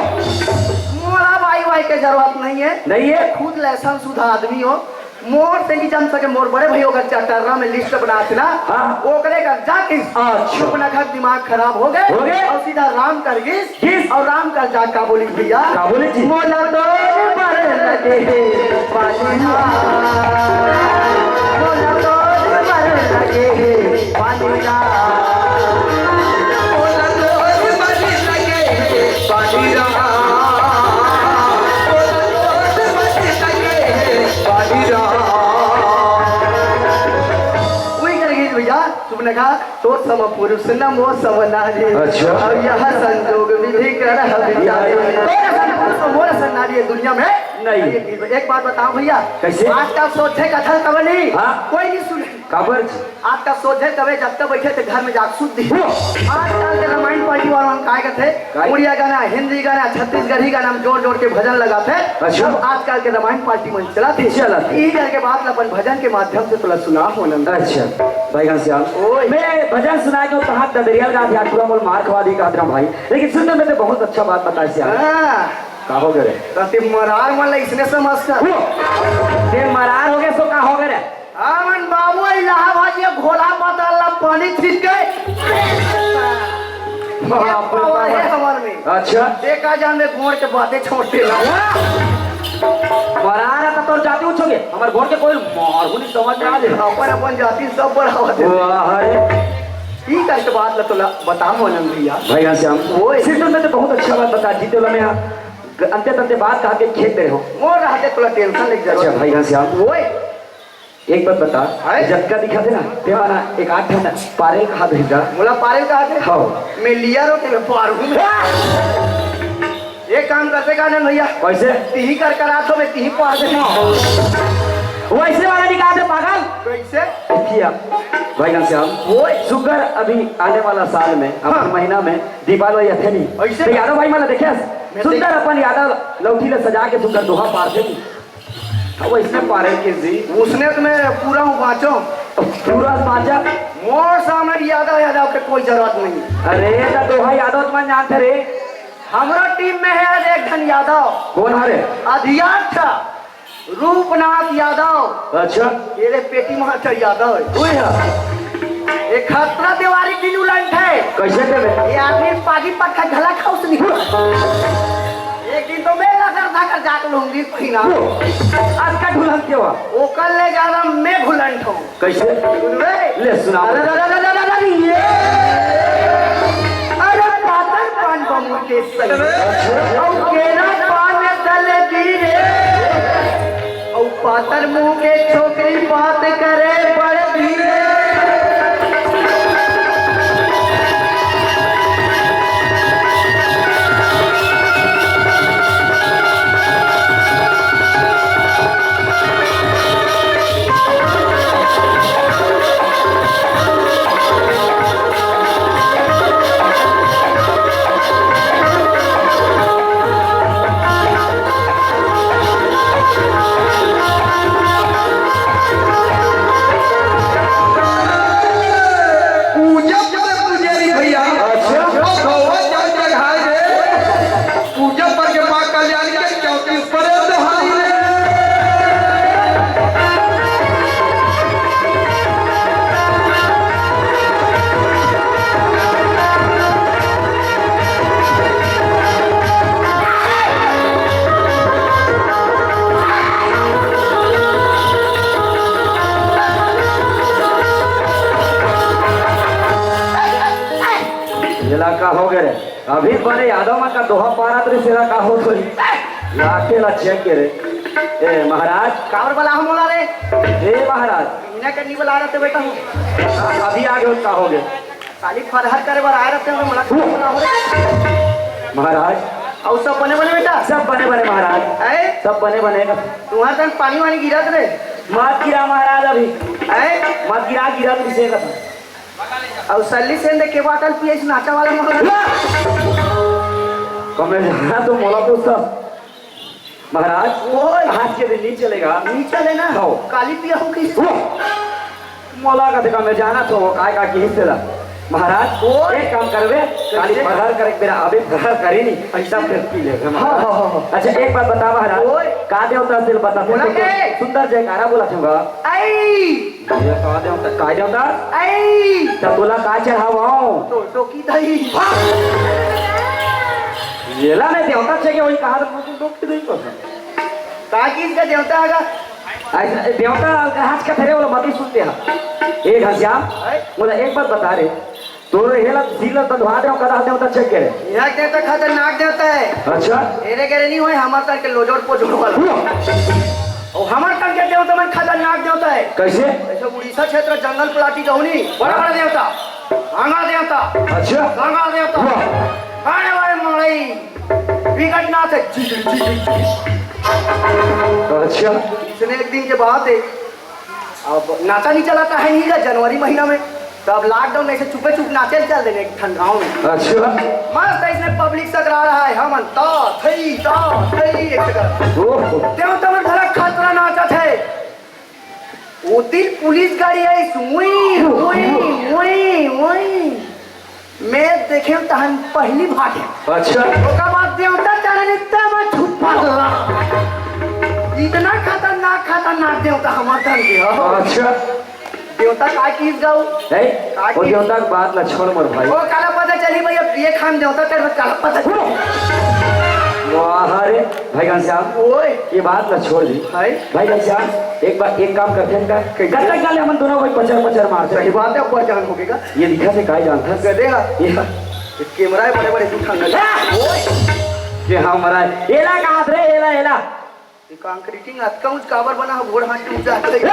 मोला बाई वाई के जरूरत नहीं है। नहीं है। खुद लैसन सुधा आदमी हो। मोर से नहीं जम सके, मोर बड़े भैया का चटर्रा में लिस्ट बनाथे ना, हाँ। ओकरे कर जाके अच्छा। सुपनखा दिमाग खराब हो गए हो गए। और सीधा राम कर गिस। गिस। और राम कर जा का बोली भैया? का बोली जी? मोला तो बर लगे हे पानी ला, मोला तो बर लगे हे पानी ला, मोला तो बर लगे हे पानी ला, मोला तो बर लगे हे पानी ला। वही कर गिस भैया, सुपनखा, तोर सम पुरुष न मोर सम नारी। अच्छा। अब यह संजोग विधि कर विचारी। तोर सम पुरुष और मोर सम नारी ये दुनिया में नहीं। एक बात बताओ भैया, कैसे? आजकल सोचे कथल तब नहीं, हाँ। कोई नहीं सुने। काबर? आजकल सोचे तबे जब तक बैठे थे घर में जाके सुध दी। वो। आजकल के रामायण पार्टी वाला मन काय करते? काय? उड़िया गाना, हिंदी गाना, छत्तीसगढ़ी गाना में जोड़ जोड़ के भजन लगाते। अच्छा। अब आजकल के रामायण पार्टी मन चला थे। चला थे। ई करके बात ला अपन भजन के माध्यम से तोला सुना हो नंद। अच्छा, भाई घनश्याम। ओए। मैं भजन सुनाए के कहा ददरिया गा दिया, पूरा मोल मार खवा दी का भाई। लेकिन सुन तो मैं तो बहुत अच्छा बात बताए श्याम। हाँ। का हो गए? तो ते मरार मन ला इसने समझता। वो। ते मरार हो गए सो का हो गए? हमन बाबू इलाहाबाद ये घोला पाताल ला पानी छीट के बाप रे ये पावर है बाप। हमर में। अच्छा। देखा जान में गोड़ के बातें छोड़ते ला। मरार त तोर जाति उछोगे, हमर गोड़ के कोई मारू नहीं समझ में आ जाए। अपन अपन जाति सब बढ़ावा दे। वाह रे। ई करके बात ला तोला बताओ आनंद भैया। भाई घनश्याम, ओए। सिर्फ मैं तो बहुत अच्छा बात बता दी, तोला मैं अंते तंते बात कहा के खेत में रहो। मोर रहते तोला टेंशन लेके जरूरत अच्छा, भाई घनश्याम। ओए। एक बात बता, हैं? जतका दिखा थे ना, ते माना एक आध ठन पारे कहा भेजा। मोला पारे कहा थे? हाँ। मैं लिया रो के मैं पार हूँ। एक काम करते का आनंद भैया? कैसे? तिही कर कर आथो, मैं तिही पार दे। वैसे वाला निकाल दे पागल। कैसे? किया। भाई घनश्याम, ओए। सुगर अभी आने वाला साल में, अभी हाँ। महीना में दीपावली अथे नहीं। ऐसे? तो यादव भाई माला देखे? मैं सुंदर देख- अपन यादव लौठी ले सजा के सुंदर दोहा पार थे। अब इसने पारे के जी। उसने तो मैं पूरा हूँ बाँचो। पूरा बाँचा। मोर सामने भी यादव, यादव के कोई जरूरत नहीं। अरे, तो दोहा यादव तुम जानते रे। हमरा टीम में है आज एक धन यादव। कौन हरे? अध्यक्ष रूपनाथ यादव। अच्छा। ये रे पेटी मास्टर यादव है। कोई है? ये खतरा दीवारी बिनु लंठ है। कैसे देवे? ये आदमी पागी पक्का घला खाउस नहीं। एक दिन तो मैं लसर धकर जाके लूंगी पीना। वो, आज का ढुलंठ के हुआ? ओकर ले ज्यादा मैं घुलंठ हूँ। कैसे? सुनबे? ले सुना। अरे, अरे, अरे, अरे, अरे, अरे, ये। अरे, पातर पान बमुर के सही। अउ केरा पान तले दी रे। अउ पातर मुंह के छोकरी बात करे बड़ धीरे। अभी बने यादव मन का दोहा पारत रहिस, एला का होत होही? लाखे ला चेक के रे। ए महाराज। काबर बला हो मोला रे? ए महाराज। इन्हें के नहीं बला रहे बेटा हूँ। अभी आगे हो, का हो गए? खाली फरहर करे बर आए रहते हैं, मोला का बला हो रे? महाराज। अउ सब बने बने बेटा? सब बने बने महाराज। आए? सब बने बने। तुम्हारे तन पानी वानी गिरत रे? मत गिरा महाराज अभी। आए? मत गिरा, गिरत रिहिसे कथा। अउ सल्ली से दे के बाटल पिए इस नाचा वाला महाराज। कमे जाना तो मोला पूछता। महाराज, ओए। आज के दिन नहीं चलेगा। नहीं चले ना? हाँ। काली पिया हो किस? ओह। मोला कथे का मैं जाना तो काय का की हिस्से ला। महाराज, ओए। एक काम करबे, काली कैसे? फरहर करे बेरा अबे फरहर करे नहीं, ऐसा फिर पी ले। हाँ, हाँ, हाँ, हाँ। अच्छा, एक बात बता महाराज, ओए। का देवता से बता बोला तो के? सुंदर जयकारा बोला थूंगा। आई। ये का देवता, का देवता? आई। त तोला का चढ़ावाओ? तो, तो की दही। हाँ। येला ने देवता चाहिए, वही कहा तो मुझे लोग की दही पसंद। का चीज का देवता आगा? ऐसा देवता आज का फेरे वाला मत ही सुनते हैं। ए घनश्याम, हैं? बोला एक बात बता रे, तोर हेला सील बंधवा दे, कदा देवता चेक करे। यहाँ देवता खतरनाक देवता है। अच्छा। एरे गेरे नहीं होए, हमारे तरह के लोजोड़ पोजोड़ वाला। हुआ। और हमारे तरह के देवता मन खतरनाक देवता है। कैसे? ऐसे उड़ीसा क्षेत्र जंगल प्लाटी जाऊनी, बड़ा बड़ा देवता, आंगा देवता, अच्छा। गंगा देवता, वाह। बड़े बड़े मड़ई, विकट नाथ है। अच्छा। इसने एक दिन के बात है, अब नाचा नहीं चलाता है नहीं का जनवरी महीना में, तो अब लॉकडाउन में से चुपे चुप नाचे चल देने एक ठन गाँव में। अच्छा। मस्त इसने पब्लिक सकरा रहा है, हमन ता थई ता थई एक जगह। ओह। देवता मन भला खतरा नाचत है। वो दिन पुलिस गाड़ी आई, उई, उई, उई, उई। मैं देखे तहन पहली भागे। अच्छा। ओकर बाद देवता चढ़े नित्ता में छुपा ला। इतना खतरनाक, खतरनाक देवता हमार धन के हो। अच्छा। देवता का चीज गाऊ? है? का वो चीज? देवता के बात ला छोड़ मोर भाई। वो काला पता चली भैया, प्रिय खान देवता तेरे में काला पता चली। वाह रे, भाई घनश्याम। ओए। ये बात ला छोड़ दी। है? भाई घनश्याम, एक बार एक काम करते हैं का? कैसे? कब तक गाले हमन दोनों भाई पचर पचर मारते सही हैं? बात है, ऊपर जान हो गया। ये दिखा से काय जानता है? गधे हा। ये ये कैमरा है, बड़े बड़े दिखा। आ! ओए। के हाँ मरा है। एला कहाँ रे, एला, एला। ये कंक्रीटिंग अतका ऊंच काबर बना हो, गोड़ हाथ टूट जाते हैं। आ!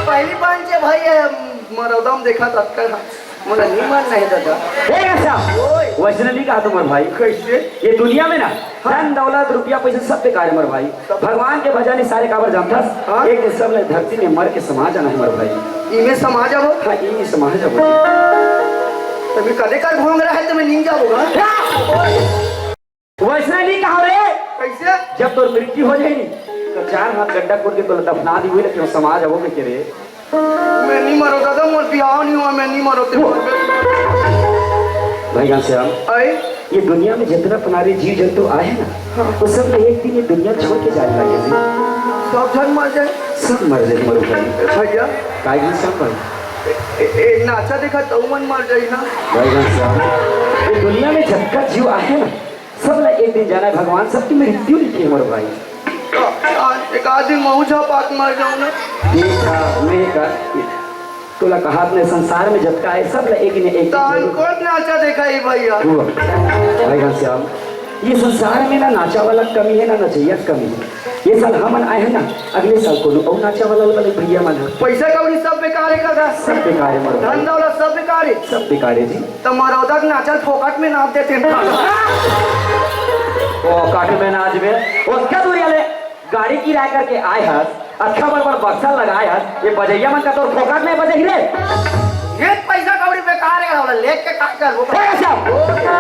पहली बार जे भाई है, मरौदा में देखा था अतका, मोला नहीं मानना है दादा। ए, ऐसा? ओए। वैसने नहीं कहा तुम्हारे भाई। कैसे? ये दुनिया में ना, हाँ। धन, दौलत, रुपया, पैसा सब बेकार है, मोर भाई। सब। भगवान के भजन ही सारे काबर जानथस। हाँ। एक दिन सब ने धरती में मर के समा जाना है, मोर भाई। इमे समा जाबो? हाँ, इमे समा जाबो। तभी कदे कर भोंग रहा है, तुम्हें नींद जाबोगा। क्या? वैसने नहीं कहा रे। कैसे? जब तोर मृत्यु हो जाए नी, तो चार हाथ गड्ढा खोद के तोला दफना दी हुई, लेकिन समा जाबो के रे। मैं नहीं मरो दादा, मोर बिहाव नहीं हुआ, मैं नहीं मरो तेरे। भाई घनश्याम, आए? ये दुनिया में जितना तुम्हारे जीव जंतु आए हैं ना, हाँ। वो सब ने एक दिन ये दुनिया छोड़ के जाने लगे जी। सब जन मर जाए? सब मर जाए, मरो भाई। भैया। भाई घनश्याम भाई। ए, ए, ए, नाचा देखा तो मन मर जाए ना। भाई घनश्याम, ये दुनिया में जितना जीव आए ना, सब ला एक दिन जाना है भगवान, सबकी मृत्यु लिखी है मोर भाई। आ, आ, एक आध दिन महू झपाक मर जाऊं ना। ठीक था, मैं का, तोला कहा अपने संसार में जतका है, सब ला एक ने एक तान जरूर। कौन नाचा देखा ही भैया? हुआ। भाई घनश्याम, ये संसार में ना नाचा वाला कमी है, ना नचैया कमी है। ये साल हमन आए हैं ना, अगले साल कोनो अउ नाचा वाला वाले भैया मन है। पैसा कौड़ी सब बेकार है काका। सब बेकार है मोर भाई। धन दौलत सब बेकार है। सब बेकार है जी। त मरौदा के नाचल फोकट में नाच देते हैं। फोकट में नाचबे, ओतका दूरिया ले गाड़ी किराया करके आए हस, अच्छा बड़ बड़ बक्सा लगाए हस, ये बजैया मन का तोर फोकट में बजही रे। ये पैसा कौड़ी बेकार है, वाला लेके का करबो? ए, अच्छा,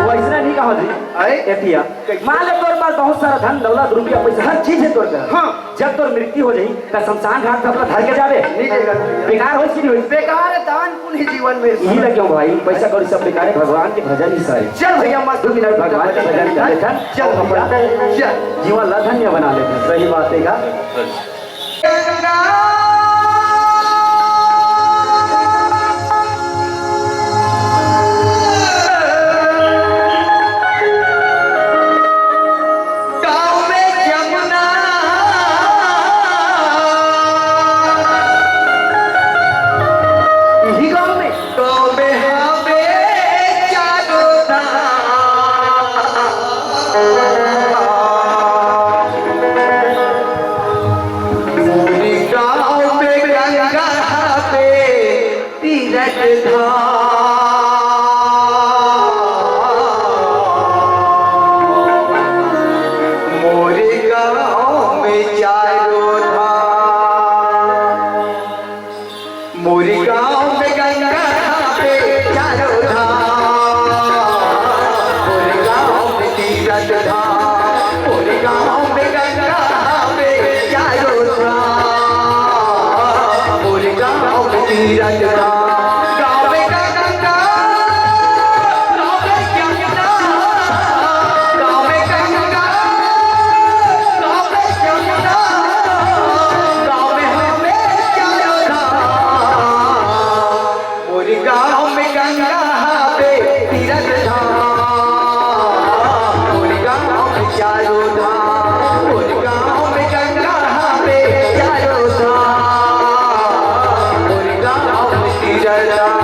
वैसने नहीं कहा जी। अरे? एतिया, मान ले तोर पास बहुत सारा धन, दौलत, रुपया, पैसा, हर चीज है तोर कर। हाँ। जब तोर मृत्यु हो जाही, त शमशान घाट पे अपना धर के जाबे। नहीं जाएगा। बेकार होइस कि नहीं होइस? बेकार है, दान पुण्य जीवन में। यही लगे हो भाई, पैसा कौड़ी सब बेकार है, भगवान के भजन ही सारे। चल भैया, मस्त दो मिनट भगवान के भजन कर लेथन। चल और अपन भैया, चल। जीवन ला धन्य बना लेथन। सही बात है का? गाँव में जमुना, इही गाँव में? गाँव में हवे चारों धाम। मोर गाँव में गंगा हवे तीरथ धाम, मोर गाँव में चारों धाम। मोर गाँव में गंगा हवे चारों धाम, मोर गाँव में तीरथ धाम, मोर गाँव में गंगा हवे चारों धाम, मोर गाँव में तीरथ धाम। गाँव में गंगा, गाँव में गंगा, गाँव में गंगा, गाँव में गंगा, गाँव में हवे चारों धाम। मोर गाँव में गंगा हवे तीरथ धाम, मोर गाँव में चारों धाम, मोर गाँव में गंगा हवे चारों धाम, मोर गाँव में तीरथ धाम।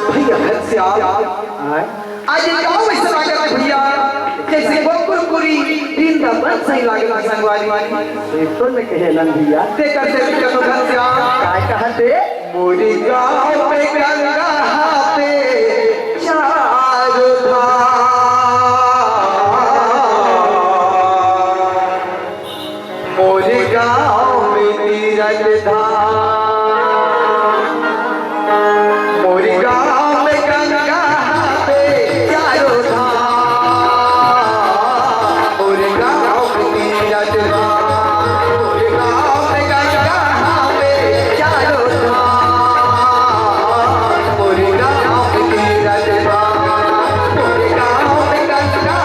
भैया, घनश्याम, आज गाँव में ऐसा लागत है भैया, जैसे गोकुलपुरी वृंदावन सही लागत है संगवारी। बिल्कुल में कहे नंद भैया। तेकर से भी कहो घनश्याम। काय कहत हे? मोर गाँव में गंगा हवे चारों धाम, मोर गाँव में तीरथ धाम, मोर गाँव में गंगा हवे चारों धाम, मोर गाँव में तीरथ धाम, मोर गाँव में गंगा हवे चारों धाम, मोर गाँव में तीरथ धाम, मोर गाँव में गंगा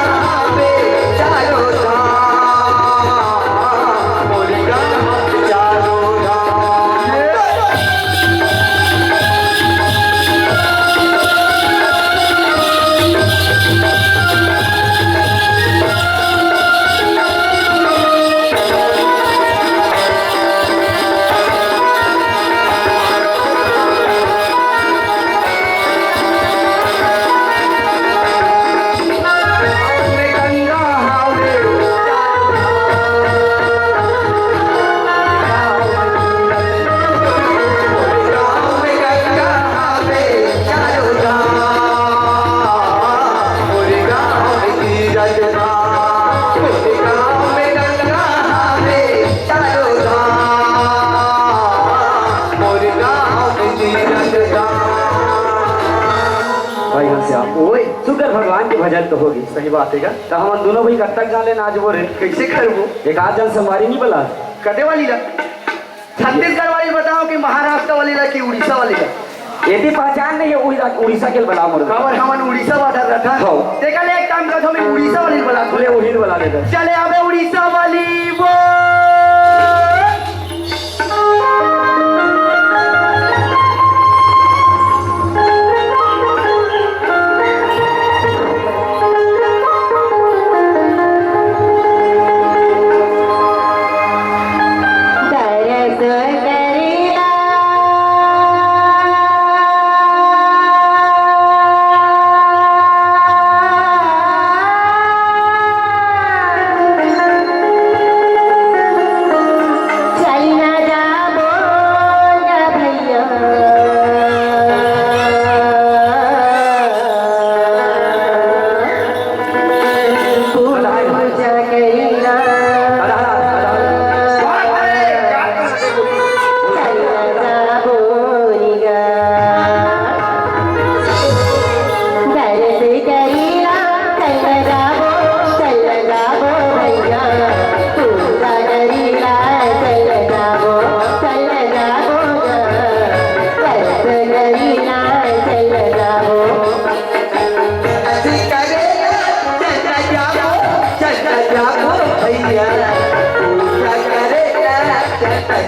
हवे चारों धाम। भाई घनश्याम, ओए, शुक्र भगवान के भजन तो होगे। सही बात हे गा। त हमन दोनों भाई कब तक जा ले नाचबो रे? कैसे करबो? एक आध झन संगवारी नहीं बला? कते वाली ला? छत्तीसगढ़ वाली बताओ कि महाराष्ट्र वाली ला कि उड़ीसा वाली ला? एती पहचान नहीं हे, उड़ी-, उड़ीसा के बला मोर। काबर हमन उड़ीसा वाला रथा। हाँ। तेकर ले एक काम करथो, मैं उड़ीसा वाली बला। ले उही बला ले। चले आबे उड़ीसा वाली वो।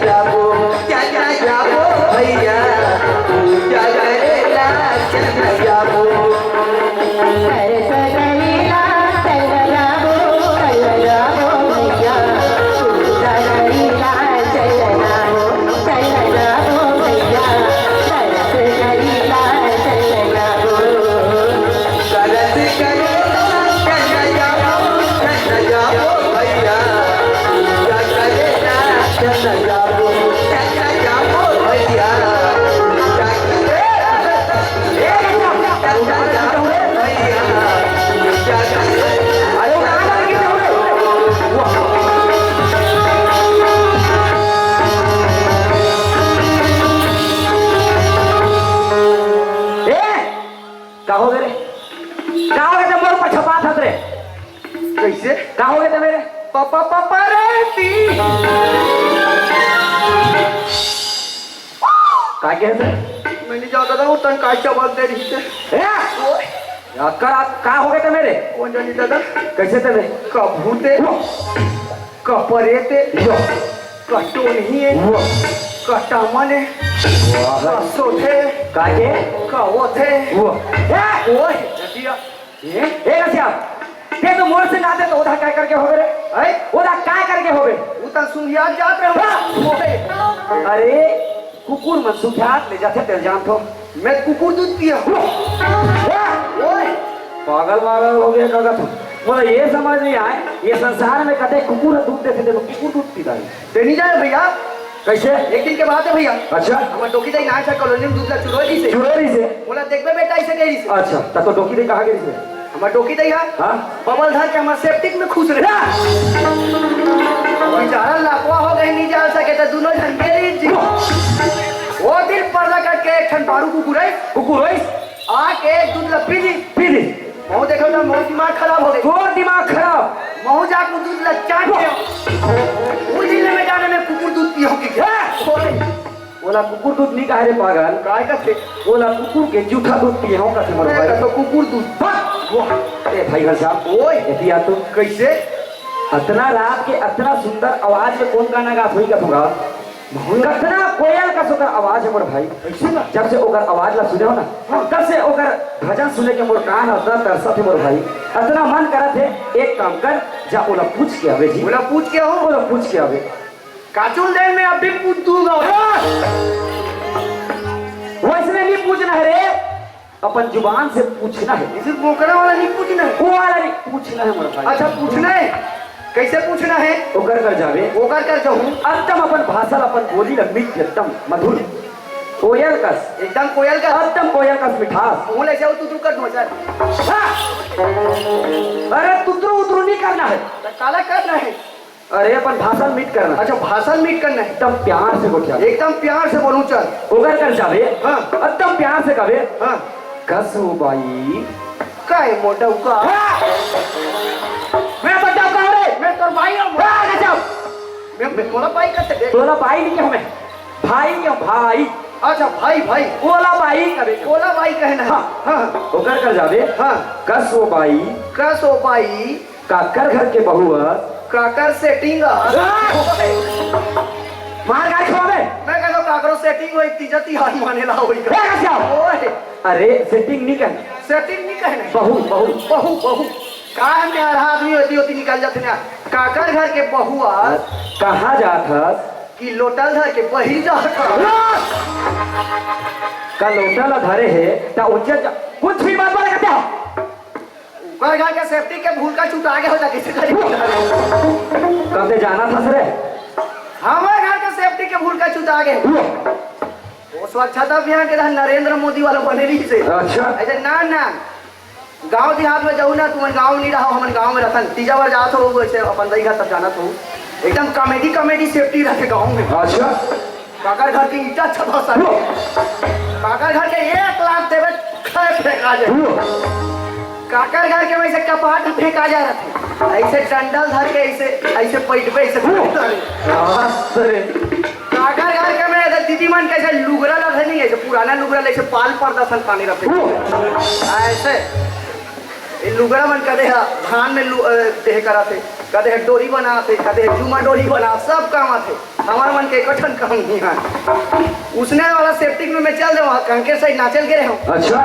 जाबो, चल जाबो भैया, पूजा करेला चल जाबो। ए, का हो गे रे? का हो गे ते मोर ऊपर छपात हस रे? कइसे? का हो गे ते मेरे? पापा, पापा रे ती। का कहे ते? मैं नहीं जानता था, वो तन का चावल दे रही थे। ए! ओए। या का, का हो गे ते मेरे? कौन जानी दादा? कइसे ते मेरे? का भूत हे? वो। का परेत हे? यो। का टोनही हे? वो। का टामन हे? वाह। का सोथे? का के? का ओथे? वो। ए! ओए, जतिया। ए? ए, रसिया, ते तो मोर से नाते तो ओधा काय करके होबे रे? हैं? ओधा काय करके होबे? वो तो सुनिया जात रहे हो। हाँ। ओए। अरे, कुकुर मन सुखियात ले जाथे, तेल जानथो। मैं कुकुर दूध पिया। ओए। ओए। पागल वागल हो गे का तू? मोला ये समझ नहीं आए, ये संसार में कते कुकुर दूध देथे, ते कुकुर दूध पीता है। ते नहीं जाने भैया। कइसे? एक दिन के बात हे भैया। अच्छा। हमर डोकी दाई नान सा कॉलोनी में दूध ला चुरोय रहिसे। चुरोय रहिसे? मोला देखबे बेटा, अइसे कहे रहिसे। अच्छा, त तो डोकी दाई कहाँ गे रहिसे? हमर डोकी दाई हा? हाँ। बबल धर के हमर सेप्टिक में खुश रहे। या! बेचारा लकवा हो गे, नहीं जा सके, त दुनों झन गे रहिस जी। वो दिन परदा कट के एक ठन बारू कुकुर हे। कुकुर हे? आके दूध ला पी ली। पी ली। महूँ देखो तो मोर दिमाग खराब हो गे। तोर दिमाग खराब? महूँ जाके दूध ला चाट के। उही ले मैं जाने में कुकुर दूध पियो की। ए! ओए, ओला कुकुर दूध नहीं कहे रे पागल। काय कथे? ओला कुकुर के जूठा दूध पिए हो कथे मोर मैं भाई। कथो कुकुर दूध। हाँ। वो, ए भाई घनश्याम, ओए। एती आ तो। कइसे? अतना रात के अतना सुंदर आवाज में कौन गाना गात होही का तुमका? कतना कोयल कस ओकर आवाज हे मोर भाई। अइसे ना? जब से ओकर आवाज ला सुने हो ना, हाँ। तब से ओकर भजन सुने के मोर कान अतना तरसत हे मोर भाई। अतना मन करत हे, एक काम कर, जा ओला पूछ के आवे जी। ओला पूछ के आऊँ? ओला पूछ के आवे। काचुल दे, मैं अभी पूछ दूंगा। हाँ। वइसने नहीं पूछना हे रे। अपन जुबान से पूछना हे। इसे बोकरा वाला नहीं पूछना हे? वो वाला नहीं पूछना हे मोर भाई। अच्छा, पूछना हे? कइसे पूछना हे? ओकर कर जाबे। ओकर कर जाहूँ। एकदम अपन भाषा ला, अपन बोली ला मीठ, एकदम मधुर। कोयल कस। एकदम कोयल कस। एकदम कोयल कस मिठास। मुँह ले जाओ, तू, तू कर दो, सर। हाँ। अरे, तुतरू उतरू नहीं करना हे। त काला करना हे? अरे, अपन भाषा मीठ करना। अच्छा, भाषा मीठ करना हे। एकदम प्यार से गोठिया। एकदम प्यार से बोलूँ, चल। ओकर कर जाबे। हाँ। एकदम प्यार से कबे। हाँ। कस वो बाई। काय मोटा उका? हाँ। मैं बता का रे? मैं तोर भाई हूँ। हाँ, गजब। मैं, मैं तोला भाई कथे दे। तोला भाई नहीं हमें। भाई या भाई। अच्छा, भाई, भाई। ओला बाई कबे। ओला बाई कहना हे। हाँ। हाँ। ओकर कर जाबे। हाँ। कस वो बाई। कस वो बाई। काकर घर के बहू ह? काकर सेटिंग ह? मार गाड़ी खवावे। मैं कहता हूँ काकरो सेटिंग होई, तीजा तिहार माने ला होई का? ए, रसिया। ओए। अरे, सेटिंग नहीं कहना। सेटिंग नहीं कहना। बहू, बहू। बहू, बहू। का हम यार आदमी होती होती निकल जाते ना। काकर घर के बहू ह? कहाँ जात हस? कि लोटल धर के बही जात हस। का लोटल धरे हे, त उज्जर जा-, कुछ भी मत बोले कहते हो। ओकर घर के सेफ्टी के भूलका चुता गे होता, कइसे करी? कब दे जाना था सर? हमर घर के सेफ्टी के भूलका चुता गे। वो स्वच्छता अभियान के तहत नरेंद्र मोदी वाला बने रहिसे। अच्छा। अइसे ना, ना। गांव देहात में जाऊ ना, तुमन गांव नहीं रहो, हमन गांव में रहथन। तीजा बार जात हो, वइसे अपन दई घर तक जानत हो। एकदम कॉमेडी, कॉमेडी सेफ्टी रखे गांव में। अच्छा। काकर घर के ईंटा अच्छा भाषा हे। काकर घर के एक लात देबे, खै फेंका जाए। काकर घर के वइसे कपाट फेंका जा रथे। अइसे डंडल धर के अइसे, अइसे पैट पे अइसे फेंका जाए। हाँ, सर। काकर घर के में अइसे दीदी मन कइसे लुगरा ला नहीं, अइसे पुराना लुगरा ला अइसे पाल पर्दा सन ताने रथे। अइसे। ए लुगरा मन कदे ह धान में लु-, अ, देह कराथे, कदे ह डोरी बनाथे, कदे ह जुमा डोरी बना, सब काम आथे। हमर मन के एक ठन काम नहीं है। उसने वाला सेप्टिक में मैं चल देवं, कंके साइड नाचल गे रहे हूँ। अच्छा।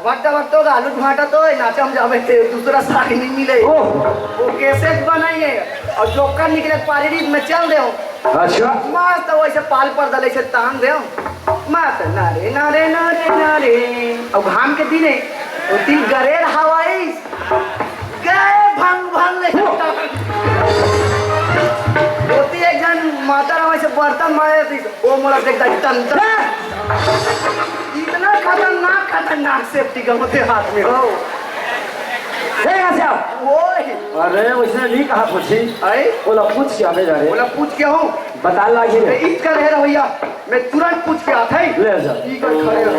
भट्टा भट्टा होगा, आलू भाटा तो है, नाचा हम जावे थे, दूसरा साड़ी नहीं मिले। ओह। वो कैसे बनाइए और जोकर निकले पारी में चल देवं। अच्छा। मस्त वैसे पाल पर्दा ले से तान देवं। मस्त नारे, नारे, नारे, नारे। अब घाम के दिन है, वो दिन गरेर हवाई गए भंग भंग ले। होती एक जन माता राम से बर्तन मारे थी, वो मोला देखता ही टन टन। इतना खतरनाक, खतरनाक सेफ्टी का मुझे हाथ में हो। हे राजा। ओए। अरे, उसने नहीं कहा पूछी। अरे? बोला, पूछ क्या बे जा रहे? बोला, पूछ क्या हूँ? बता लागी रे। मैं ईद का रह रहा भैया, मैं तुरंत पूछ के आता है। ले जा। ई कर खड़े रहो।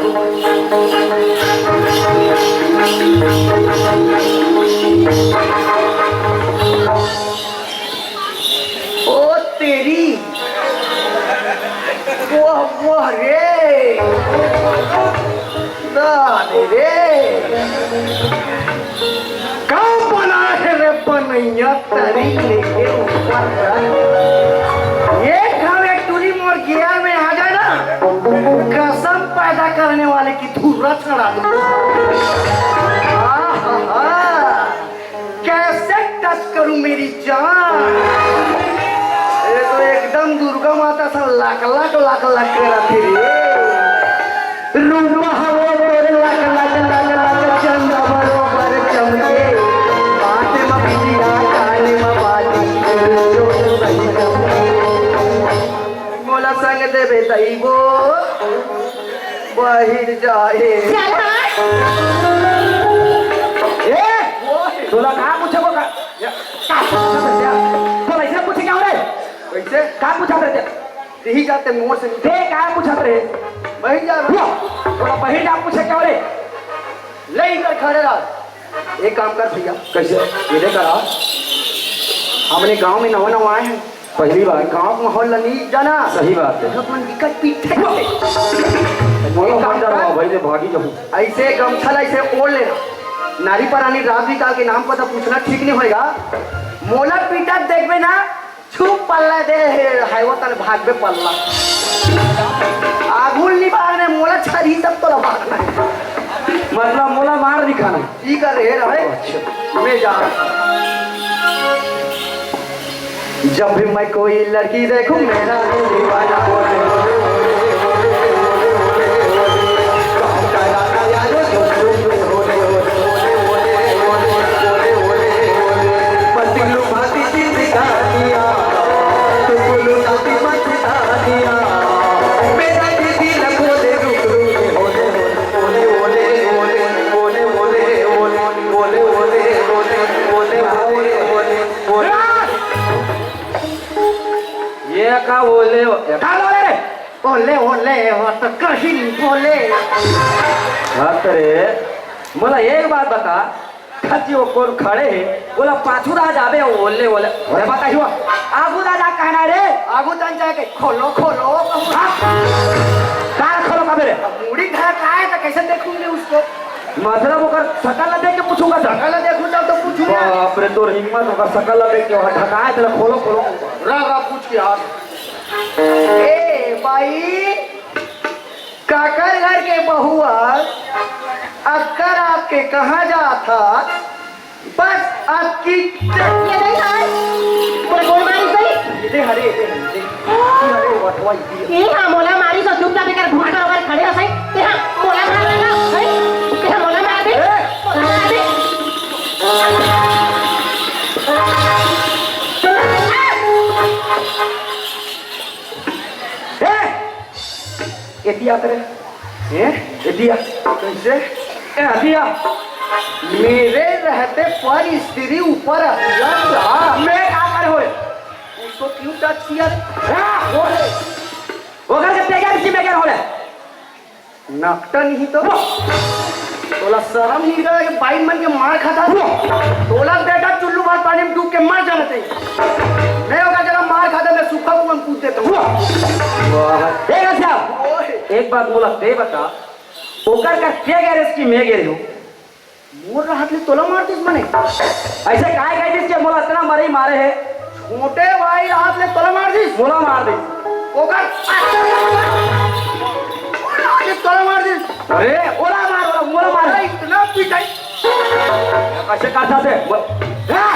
ओ तेरी, वाह, वाह रे। दादी रे, का बना है रे बनैया तरी लेके ऊपर? ये खावे टूरी मोर गियर में आ जाए ना, कसम पैदा करने वाले की धुर्रा छड़ा दूं। आहा, कैसे टच करूं मेरी जान? ये तो एकदम दुर्गा माता सा लाख लाख लाख लाख करा फिर। रूप हवो तोर लाख लाख लाख लाख चंदा बरोबर चमके। बात म बिटिया कान म बाजी। मोला संग देबे तइबो। बहिर जाए। चल हट। ए, तोला का पूछे को का? का पूछत रहे? तोला ऐसे पूछे क्या हो रे? कैसे? का पूछत रहे? यही जाते मोर से। ते का पूछत रहे? बहिर जा। लो, तोला बहिर जा पूछे क्या हो रे? ले इधर खड़े रह। एक काम कर भैया। कैसे? ये देख रहा, हमने गांव में नवा नवा आए हैं। पहली बार। गांव के माहौल ला नहीं जाना। सही बात है। अपन विकट पीठे। बोलो, एक काम बंदर कर। हुआ भाई, ले भागी जाऊं। ऐसे गमछा ला ऐसे ओढ़ लेना। नारी परानी रात भी काल के नाम पता पूछना ठीक नहीं होएगा। मोला पीटा देखबे ना, छुप पल्ला दे हे, हाय वो तन भागबे पल्ला। आगुल नहीं भागने, मोला छरी तब तो भागना है। मतलब मोला मार दिखाना है। ई कर रहे रहे। अच्छा। मैं जा रहा हूँ। जब भी मैं कोई लड़की देखूं, मेरा दिल दीवाना बोले। ये का बोले हो? ये का बोले रे? ओले, ओले, वो तो कहीं बोले। हत रे, मोला एक बात बता, खच्ची वो कोन खड़े हे, बोला पाछू रह जाबे, ओले, ओले। अरे बताइयो, आगू रह जा कहना रे। आगू तन जाके खोलो, खोलो, कहूँ। हाँ। का खोलो कबे रे? मुड़ी ढकाए तो कैसे देखूंगी उसको? मतलब ओकर शकल ला देख के पूछूंगा सर। शकल ला देखूं तब तो पूछूंगा। बाप रे, तोर हिम्मत, ओकर शकल ला देख के वहाँ ढकाए, तेला खोलो, खोलो। रा, रा, पूछ के यार। ए, बाई, काकर घर के बहुआ, अक्कर आपके कहाँ जात हा? बस आपकी ये नहीं था। मोला गोड़ मारी सही। ये हरे, ये हरे, ये हरे, बटवा, ये। ये हाँ, मोला मारी सो चुपचाप एकर घुटका ओकर खड़े हो सही। ये हाँ, मोला मार रहा है। ये हाँ, मोला मार दे। ए! मोला मार दे। ए! एतिया करे। ए? एतिया। कैसे? ए, एतिया। मेरे रहते पर स्त्री ऊपर हथियार चढ़ा। मैं का करे होए? उसको क्यों टच किया रे? हाँ, हो रे। ओकर के तेजा की मैं करे होले। नकटा नहीं तो। तोला शरम नहीं निकला कि बाई मन के मार खाता। तोला बेटा चुल्लू भर पानी में डूब के मर जाना चाहिए। मैं ओकर जगह मार खाता, मैं सूखा कुआं में कूद देता हूँ। वाह। ए, अच्छा। ओए। एक बात मोला ते बता, ओकर का क्या गैरेज की मैं गए हूँ? मोर रहत ले तोला मार दिस मने? अइसे काय कहि दिस के मोला अतना मरई मारे हे? छोटे भाई रहत ले तोला मार दिस? मोला मार दिस। ओकर मोर रहत ले तोला मार दिस। अरे, ओला मार, ओला, मोला मार। अरे, इतना पिटाई। अइसे करथस ते? मो-, हाँ!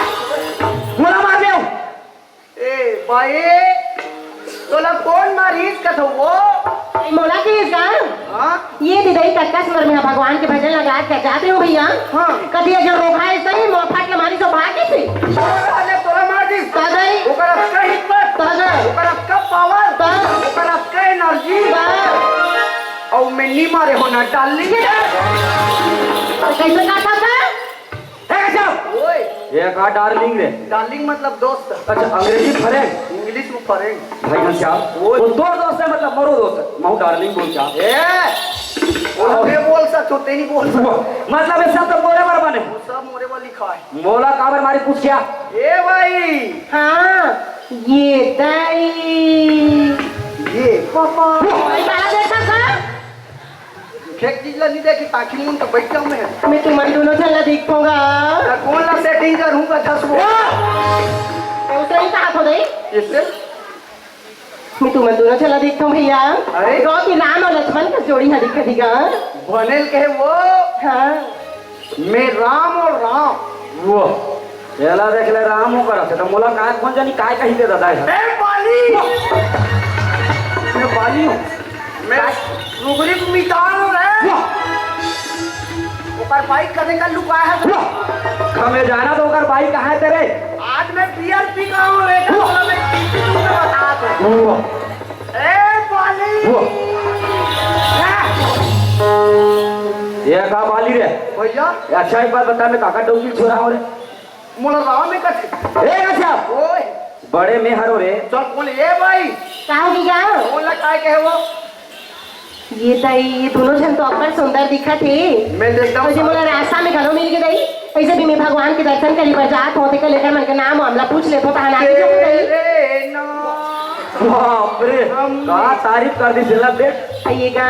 मोला मार देव। ए, बाई, तोला कोन मारिस कथो वो? ए, मोला किहिस का? हाँ? ये दे दई, कतका सुंदर मैं भगवान के भजन लगा के जात रहे हूँ भैया। हाँ। कथी ये जो रोका है सही, मोर फट ले मारिस तो भाग गई थी। अरे, तोला मार दिस। का गई? ओकर अतका हिम्मत। का गई? ओकर अतका पावर। का? ओकर अतका एनर्जी। का? अउ मैं नी मारे हो ना, डार्लिंग। ये तो कैसे कहा था? ए, गजब! ओए! ये का डार्लिंग रे? डार्लिंग मतलब दोस्त। अच्छा, अंग्रेजी फरेंड? इंग्लिश में फरेंड। भाई घनश्याम, ओए! वो तोर दोस्त है, मतलब मोरो दोस्त है। महू डार्लिंग बोल क्या? ए! वो मैं बोल सकत हो, ते नहीं बोल सकत। वो, मतलब ये सब तो मोरे बर बने। वो सब मोरे बर लिखा है। मोला काबर मारी पूछ क्या? ए भाई! हाँ, ये दाई। ये पापा। भाई, काला देखा था? फेंक चीज ला नहीं देखी, ताकि मुन तो बैठ जाऊं मैं। मैं तुमन दोनों झन ला देखूंगा। त कोन ला सेटिंग करूंगा, धसबो? मैं उतना ही कहा था, नहीं? किससे? मैं तुमन दोनों झन ला देखता हूँ भैया। अरे? गाँव के राम और लक्ष्मण का जोड़ी है, दिखा दिखा। बनेल कहे वो। हाँ। मैं राम और राम। वो। एला देख ले, राम हो करा, तो मोला काय, कोन जानी काय कही दे दादा है। ए, बाली! मैं बाली हूँ। मैं सुगरी को मितान हूँ रे। वाह! ओकर बाइक कदे का लुकाया है? वाह! हमें जाना तो ओकर बाइक कहाँ है तेरे? आज मैं बियर पी का हूँ रे, वाह! मैं तुमको बता दूँ। वाह! ए, बाली! वाह! ये का बाली रे? भैया? अच्छा, एक बात बता, मैं काका डोंगी छोरा हूँ रे। मोला राम में कथे। ए, अच्छा। ओए। बड़े में हरो रे। चल, बोल, ए भाई। का हो गया? बोल, काय कहे वो? ये दाई, ये दोनों झन तो अब्बड़ सुंदर दिखत हे। मैं तो एकदम अइसे मोला रास्ता में घलो मिल गे दाई। अइसे भी मैं भगवान के दर्शन करे बर जात हों, तेकर लेकर मन के नाम वाम ला पूछ लेथों, तहां नाम ए, जो दाई। रे ना। बाप रे, हम का तारीफ कर दी सिला देख। आइएगा।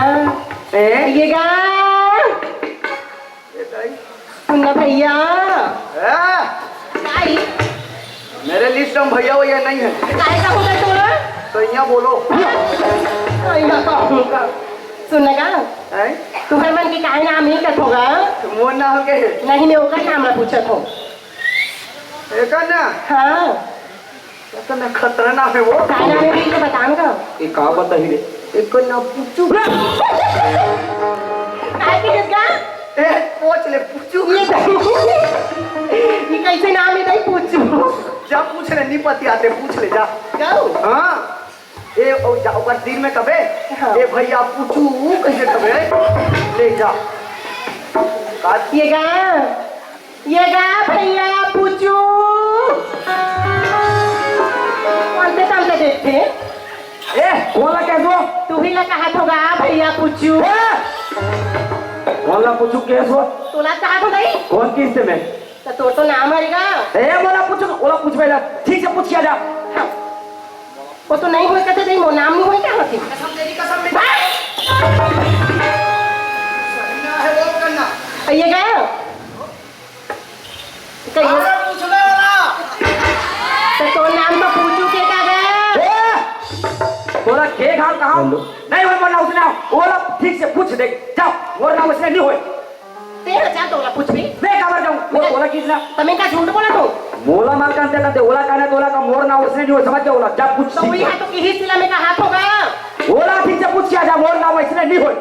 ए? आइएगा। ए दाई। सुन ना भैया। ए? काई? मेरे लिस्ट में भैया वैया नहीं है। काय का होगा तोला? सैया बोलो। सैया का होगा। सुन ना का? हैं? तुम्हर मन के काय नाम ही कथोगा? मोर नाम के? नहीं, मैं ओकर नाम ला पूछत हों। एकर ना? हाँ। तो ना खतरा ना है वो। काय नाम है, ठीक है, बतान का? ये का बताही रे? एक ना पूछू। काय के इसका? ए, पूछ ले, पूछू। ये तो, ये कैसे नाम है, नहीं पूछू। जा पूछ ले, नहीं पति आते, पूछ ले, जा। जाओ। हाँ। ए, ओ, जा, ओकर तीर में कबे? हाँ। ए भैया, पूछू, कैसे कबे? ले जा। का? ये का? ये गा भैया पूछू। कौन से काम से देखते? ए, कोन ला कहे सो? तू ही ला कहा थोगा भैया पूछू। ए! कोन ला पूछू कहे सो? तोला कहा थो नहीं? कोन किस्त में? तो तोर तो नाम हरेगा। ए, मोला पूछू, ओला पूछ बेटा। ठीक से पूछ किया जा। हाँ। वो तो नहीं होय कहते, नहीं, वो नाम नहीं होय क्या होती? कसम तेरी कसम, मैं सही ना है वो करना। ये गा? कहिए। अरे, पूछने वाला। तो तोर नाम तो पूछू के का गा? ए! तोला के घाल कहा? नहीं होय मोर नाम उसने, ओला ठीक से पूछ दे। जाओ, मोर नाम उसने नहीं होय। तेरा चाल तोला पूछ भी। मैं काबर जाऊं? वो मैं बोला कि इतना। तो मैं का झूठ बोला तो? मोला माल कान ते करते, ओला कान है, तोला का मोर नाम उसने नहीं होय, समझ गया ओला, जा पूछ तो ठीक वही से। हाथ तो किही सिला में का हाथ होगा? ओला ठीक से पूछ किया जा, मोर नाम इसने नहीं होय।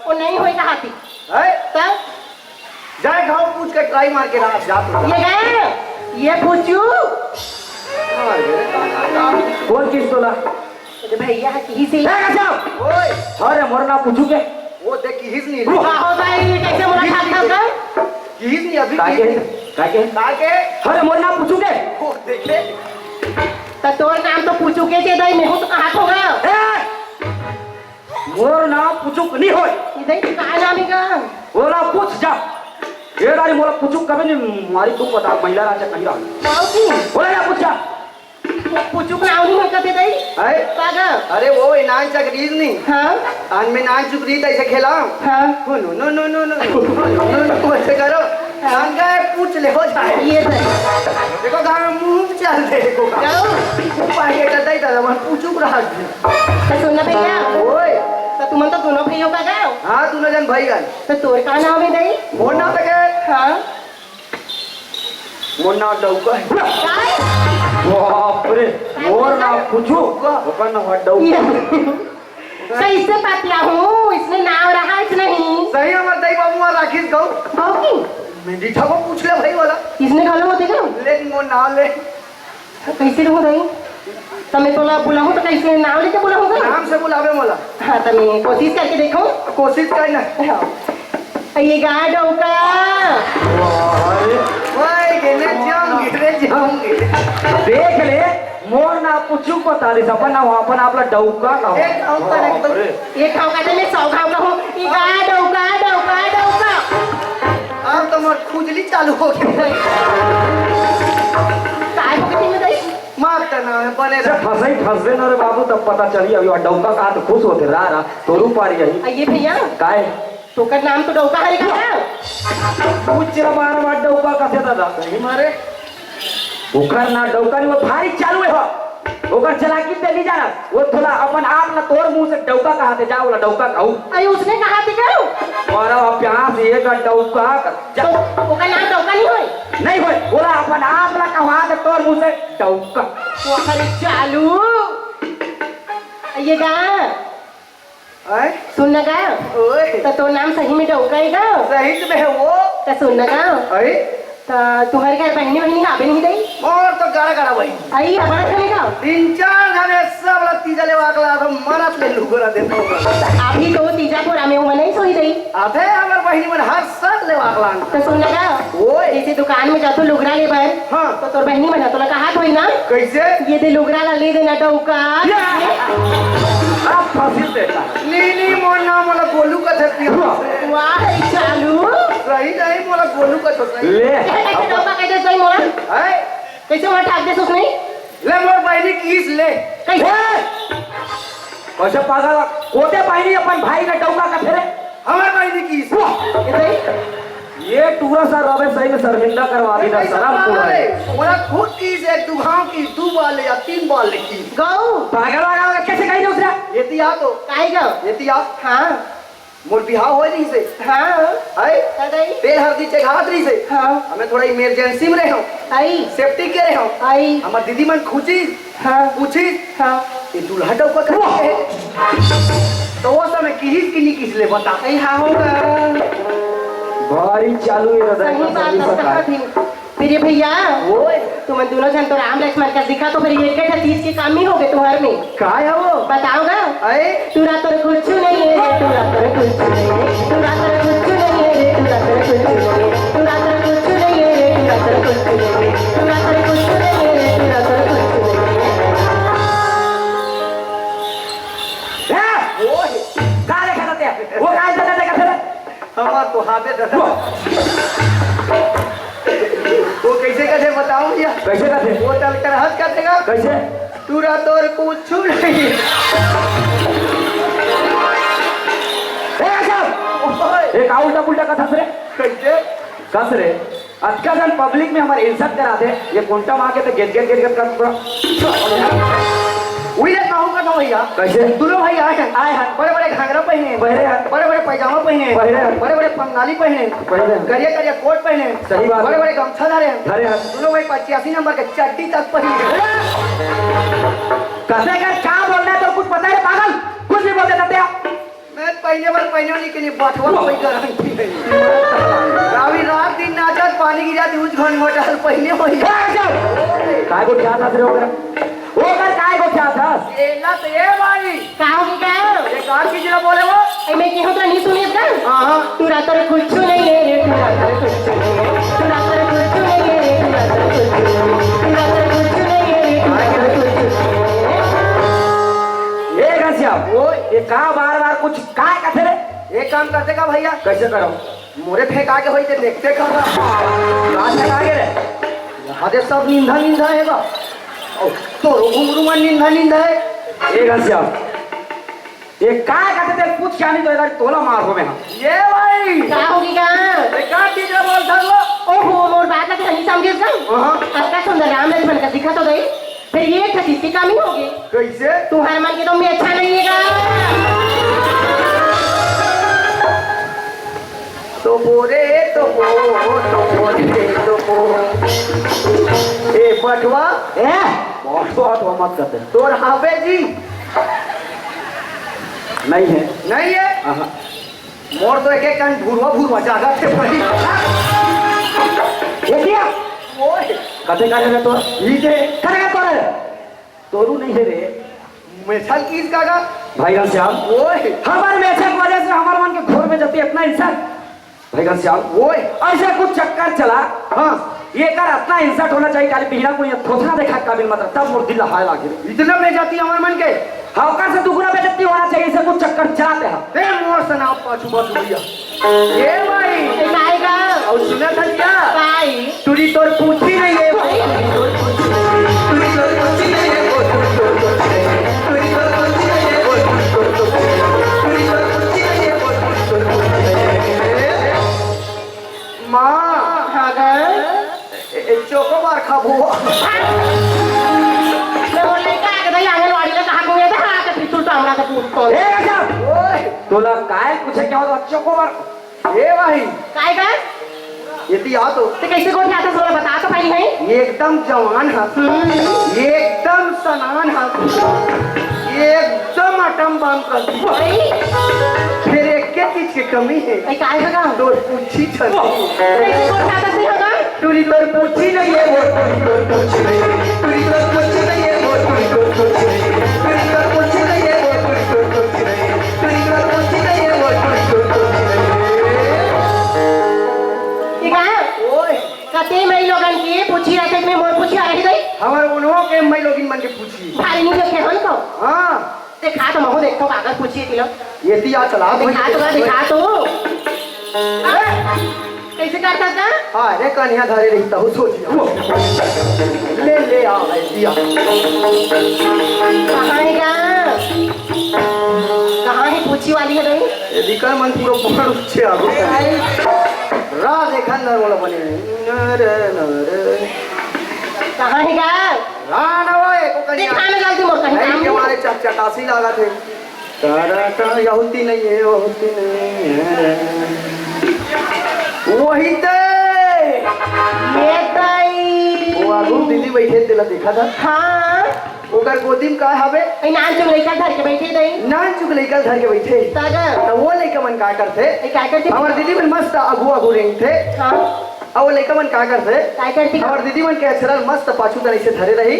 वो नहीं होय कहा थी। है? तब? जाए गाँव पूछ के ट्राई मार के रहा, जा तू। ये गए? ये पूछू? हाँ, ये कौन चीज तोला? अरे भैया, किही से। ए, गजब! ओए! अरे, मोर नाम पूछू के? वो देख, किही से नहीं। वाह, हो भाई, ये कैसे मुलाकात था तब? किही से नहीं, अभी काके? किही से नहीं। काके? काके? अरे, मोर नाम पूछू के? वो देखे। तो तोर नाम तो पूछू के थे, दाई, मैं हूँ तो कहा थोगा? ए! मोर नाम पुचुक नहीं होय। इधर ही कहा नाम ही का? ओला पूछ जा। ये दारी मोला पुचुक कबे नहीं मारी, तू बता, महिला राजा कहीं रहा। बाबू जी। ओला जा पूछ जा। पु-, पुचुक नाम नहीं होता थे दाई? है? पागल। अरे वो इनान चक रीज नहीं। हाँ? आन में नान चुकरी तैसे खेलाओ। हाँ। हो नो, नो, नो, नो, नो, नो, नो, नो, ऐसे करो। हाँ। आन का है, पूछ ले, हो जाए। ये सही। देखो, गाँव में मुंह चल दे, देखो। क्या? पानी का दई दादा, मन पूछू रहा है। तो सुन ना भैया। ओए। तो तुमन तो दोनों भाई हो का गाँव? हाँ, दोनों जन भाई गन। तो तोर का नाम है दई? मोर नाम तो क्या है? हाँ। मोर नाम डौका है। काय? बाप रे, मोर नाम पूछू, ओकर नाम डौका। ये। कैसे पतला हूँ? इसने नाव रहा है कि नहीं? सही हमर दई बाबू वहाँ राखिस गऊ। बाबू की? मैं दीठा को पूछ ले भाई वाला। इसने घलो होते का? ले मोर नाम ले। कैसे रहूँ दई? तो मैं तोला बुलाऊँ तो कैसे नाव लेके बुलाऊँ का? नाम से बुलावे मोला। हाँ, तो मैं कोशिश करके देखो। कोशिश कर ना। हाँ। ये गा डौका। वाह रे। वाह, गे ले जाऊंगी, ले जाऊंगी। देख ले, मोर ना कुछ पता नहीं, अपन ना अपन आप ला डौका का। एक डौका ना तो। बाप रे। एक घाव का दे, मैं सौ घाव का हूँ। ये गा डौका, डौका, डौका। अब तो मोर खुजली चालू हो गई। काय हो गई मैं दई? मार त ना है, बने से रह। फंसई फंस दे ना रे बाबू, तब पता चली। अभी डौका कहा तो खुश होते, रा, रा, तोरू पारी यही। आ, ये भैया। काय? तोकर नाम तो डौका हरे का? पूछ रे बार बार डौका कथे दादा। नहीं मारे। ओकर ना डौका नहीं, वो भारी चालू है हो। ओकर चालाकी ते नहीं जाना। वो थोड़ा अपन आप ना तोर मुंह से डौका कहा थे, जा बोला डौका कहू। अरे उसने कहा थे क्या? और अब प्यास ये का डौका कर। जा। तो ओकर नाम डौका नहीं होय? नहीं होय। बोला अपन आप ना कहा थे तोर मुंह से डौका। वो अरे चालू। ये गा। आय? सुन ना गा। ओए। तो तोर नाम सही में डौका है गा? सही में है वो। तो सुन ना गा। आय? तो तुम्हारे घर बहनी वहनी आवे नहीं दई? और तो गाड़ा गाड़ा भाई। आई हमारा खाने का? तीन चार घने सब ला तीजा लेवा के ला तो मरत ले लुगरा देता हूँ। अभी तो तीजा पोरा में वो नहीं सोई दई। आते हमर बहनी मन हर साल लेवा के लान। तो सुन ना गा। ओए। जैसे दुकान में जातो लुगरा ले बर। हाँ। तो तोर बहनी मन तोला कहा थोई ना। कैसे? ये दे लुगरा ला ले देना डौका। या। आप फंसी देता। नी, नी, मोर नाम वाला गोलू का धरती है। वाह, चालू। सही नहीं, मोला गोलू का तो सही। ले। कैसे डौका कहते सही मोला? हैं? कैसे मोला ठाक दे उसने? ले, मोर बहनी किस ले। कैसे? ए! कैसे पागल? कोते बहनी अपन भाई का डौका का फेरे? हमर बहनी किस। वाह! ये टूरा सा रवे सही में शर्मिंदा करवा दी ना, कैसे शर्म को पागल है। है? मोला खुद किस एक दो घाव की, दो बार ले या तीन बार ले की। गौ। पागल वागल कैसे कही दूसरा? ये दिया तो। काहे गौ? ये दिया। हाँ। मोर बिहाव होय रहिस हे। हाँ। हाय? का दई? तेल हरदी चघात रहिस हे। हाँ। हमें थोड़ा इमरजेंसी में रहे हो। आई। सेफ्टी के रहे हो। आई। हमर दीदी मन खुचिस। हाँ। पूछिस। हाँ। ये दूल्हा डौका कहाँ वाह! है? तो वो समय किहिस कि नहीं किहिस ले बता। आई हाँ होगा। भारी चालू है दादा, सही बात है, कहा थी। फिर ये भैया, ओए। तुमन दोनों जन तो राम लक्ष्मण का दिखा, तो फिर ये एक ठा चीज की कमी हो गई तुम्हारे में। काय है वो? बताओ गा। अरे। टूरा तोर कुछ नहीं है, टूरा तोर कुछ नहीं है, टूरा तोर कुछ नहीं है, टूरा तोर कुछ नहीं है, टूरा तोर कुछ नहीं है, टूरा तोर कुछ नहीं है, टूरा तोर कुछ नहीं है, टूरा तोर कुछ नहीं है। ए, ओए। का देखा था ते? वो का देखा था? हमार तो हाथे दर्द। वो कैसे कैसे बताऊं भैया? कैसे कैसे? वो चल कर हंस कर देगा। कैसे? टूरा तोर कुछ नहीं। ए, साहब! ओए। ए, का उल्टा पुल्टा कथा रे? कैसे? कस रे? अतका जन पब्लिक में हमर इज्जत कराथे, ये कोंटा मार के तो गेट गेट गेट गेट कर पूरा। उही ले कहूँ का तो भैया। कैसे? दोनों भाई आए हैं। आए हैं। बड़े बड़े घाघरा पहने हैं। पहने हैं। बड़े बड़े पैजामा पहने हैं। पहने हैं। बड़े बड़े पंगाली पहने हैं। पहने हैं। करिया करिया कोट पहने हैं। सही बात है। बड़े बड़े गमछा धरे हैं। धरे हैं। दोनों भाई पचासी नंबर के चड्डी तक पहने हैं। कसे का क्या बोलना है तो कुछ पता है पागल? कुछ भी बोल देते हैं। मैं पहले बार पहले नहीं के लिए बटवा कोई गारंटी नहीं। अभी रात दिन नाचत पानी गिरा दी उस घन मोटाल पहले वही। ए, जाओ। काय को क्या था तेरे ओकर? ओकर काय को क्या था? ये ना तो ये भाई। का हो गया? ये कार की जरा बोले वो? ए, मैं कहूँ तो नहीं सुनिए का? हाँ, हाँ। टूरा तोर कुछ नहीं है रे, टूरा तोर कुछ नहीं है। टूरा तोर कुछ नहीं है रे, टूरा तोर कुछ नहीं है। टूरा तोर कुछ नहीं है रे, टूरा तोर कुछ नहीं है। ए घसिया, वो ये का बार बार कुछ काय कथे रे? एक काम करते का भैया? कैसे करो? मोरे फेंका के होई ते देखते का? का फेंका के रे? यहाँ दे सब निंदा निंदा है बा। और तोरो घुंगरू मन निंदा निंदा है। ए घसिया, ये का कहते तेल पूछ के आनी तो इधर तोला मार हो में हम। ये भाई। का होगी का? ये का चीज है बोल था वो? ओहो, मोर बात ला तो नहीं समझे का? हाँ। अतका सुंदर राम लक्ष्मण का दिखा तो गई, फिर ये एक ठा चीज की कमी होगी। कैसे? तुम्हारे मन के तो मैं अच्छा नहीं है का? तो बोले तो बो, तो बोले तो बो। ए बटवा, ए बटवा तो मत करते। तोर हाबे जी। नहीं है। नहीं है? हाँ। मोर तो एक एक कन भुरवा भुरवा जागत है भाई। ये क्या? ओए। कते का रे तोर? ये दे। कते का तोर? तोरू नहीं है रे। मेछल किस का का? भाई घनश्याम। ओए। हमारे मेछल की वजह से हमारे मन के घोर में जती इतना इंसान। भाई घनश्याम, ओए। ऐसा कुछ चक्कर चला। हाँ। ये कर इतना insult होना चाहिए, काली बिहरा को ये थोथना देखा काबिल मत रहा, तब मोर दिल हाय लागे रे। इतना बेइज्जती हमारे मन के। हाँ, ओकर से दुगुना बेइज्जती होना चाहिए, ऐसा कुछ चक्कर चलाते हैं। ए मोर सना पाछू पाछू भैया। ये भाई। ए, काय का? और सुना था क्या? काय? टुरी तोर पूछी नहीं है। टुरी तोर पूछी नहीं है, वो टुरी तोर पूछी नहीं है। टुरी तोर पूछी नहीं है, वो टुरी तोर पूछी नहीं है। टुरी तोर पूछी नहीं है, वो टुरी तोर पूछी नहीं है। माँ। हाँ गे। ए, ए, चोकोबार खाबो। मैं बोल रही का, के भाई आंगनवाड़ी में कहाँ घूमे थे? हाँ, के पिस्तौल तो हमरा से पूछतो। ए, गजब। ओए। तोला काय पूछे क्या होता? चोकोबार। ए भाई। काय का? ये तो आ तो। ते कैसे गोठियाथे, थोड़ा बता तो पहले है। ये एकदम जवान है। हम्म। ये एकदम सनान है। ये एकदम अटम बम कर दी। भाई। फिर एक के चीज की कमी है। ए, काय का? तोर पूछी छल। कैसे गोठियाथे होगा? टुरी तोर पूछी नहीं है, वो टुरी तोर पूछी नहीं है। टुरी तोर पूछी नहीं है, वो टुरी तोर पूछी नहीं है। टुरी तोर पूछी नहीं है, वो टुरी तोर पूछी नहीं है। टुरी तोर पूछी नहीं है, वो टुरी तोर पूछी नहीं है। ठीक है? ओए। कते मई लोगन के पूछी रहिथे, मैं मोर पूछी आ रही गई। हमारे उन्हों के मई लोगिन मन के पूछी। भारी नहीं देखे हन तो। हाँ। देखा तो महू देखो कागज पूछी थी लो। ये दिया चला दो। दिखा तो, दिखा तो। अरे, कैसे करता था? हाँ, रे कन्या धरे रही तहु सोच लिया। ले, ले आ भाई दिया। कहाँ है का? कहाँ है पूछी वाली है भाई? ये दिकर मन पूरा पकड़ उच्छे आ गए। भाई। राज एक अंदर वाला बने। नरे, नरे। कहाँ है का? रान आवा एको कन्या। दिखा ना जल्दी मोर कहीं नहीं, काम नहीं। हमारे चकचकासी लागत है। तारा ता, यहुती नहीं है, वहुती नहीं है। वही ते। ये ताई। वो आगू दीदी बैठे तेला देखा था। हाँ। ओकर गोदी में का हवे? ए, नान चुक लइका धर के बैठे दई। नान चुक लइका धर के बैठे। ताजा। त वो लइका मन का करथे? ए, का करथे? हमर दीदी मन मस्त आगू आगू रेंगथे। हाँ। अउ वो लइका मन का करथे? का करथे? हमर दीदी मन के अक्षरा ल मस्त पाछू तनी से धरे रही।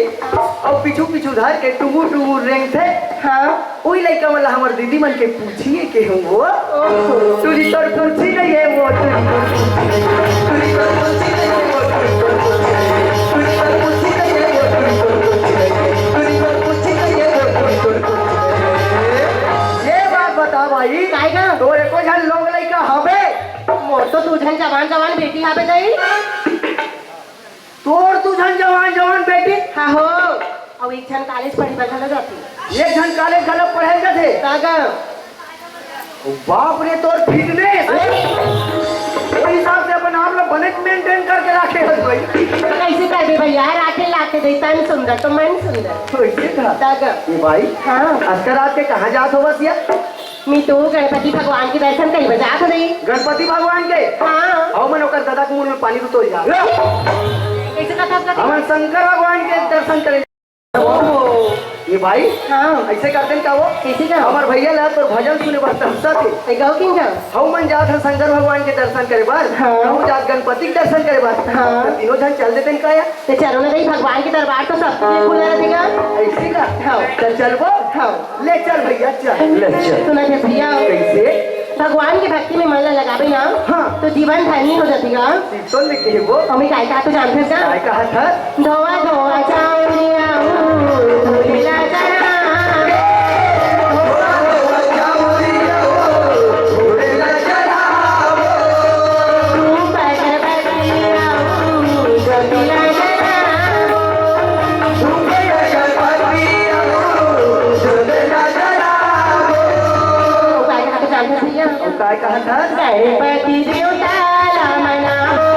अउ पीछू पीछू धर के टुमुर टुमुर रेंगथे। हाँ। उही लइका मन ला हमर दीदी मन के पूछी के हूँ वो। ओहो। टुरी तोर पूछी नहीं है वो, टुरी तोर पूछी नहीं है। टुरी तोर पूछी नहीं है वो, टुरी तोर पूछी नहीं है। टुरी तोर पूछी नहीं है वो, टुरी तोर पूछी नहीं है। टुरी तोर पूछी नहीं है वो, टुरी तोर पूछी नहीं है। ये बात बता भाई, काय का? तोर एको झन लोग लइका हवे? मोर तो दू झन जवान जवान बेटी हवे दई। तोर दू झन जवान जवान बेटी? हाँ हो, अउ एक झन कॉलेज पढ़े बर घलो जाथे। एक झन कॉलेज घलो पढ़े जाथे? का गा? बाप रे, तोर फिटनेस। अरे। वो हिसाब से अपन आप ला बने मेंटेन करके राखे हस भाई। तो कैसे कर दे भैया, राखे लाके दे, तन सुंदर तो मन सुंदर। तो ऐसे था? का गा? ये भाई, हाँ। आज का रात के कहाँ जात हो बस यार? मैं तो गणपति भगवान के दर्शन करे बर जात हूँ नहीं। गणपति भगवान के? हाँ। अउ मन ओकर ददा के मुंह में पानी तो तोड़ जा। कैसे कथा कर? हमन शंकर भगवान के दर्शन करे। ओहो। ये भाई, हाँ। ऐसे करते हैं का वो? कैसे का? हमर भैया ला तोर भजन सुने बर तरसत हे। ए, गाओ किन जा? हउ मन जात हन शंकर भगवान के दर्शन करे बर। हाँ। हउ जात गणपति के दर्शन करे बर। हाँ। तो तीनों झन चल देते हैं का यार? ते चलो ना भाई, भगवान के दरबार तो सबके लिए खुला रहेगा। ऐसे का? हाँ। चल, चलबो? हाँ। ले चल भैया, चल। ले चल। सुना थे भैया। कैसे? भगवान के भक्ति में मन ला लगाबे ना, हाँ। तो जीवन धन्य हो जाती गा। तो ले के वो? अउ मैं काय कहा तो जानते हैं क्या? काय कहा था? धोवा धोवा चाउरिया, धोवा धोवा चाउरिया। अउ काय कहत हस? गणपति देवता ला मनाओ।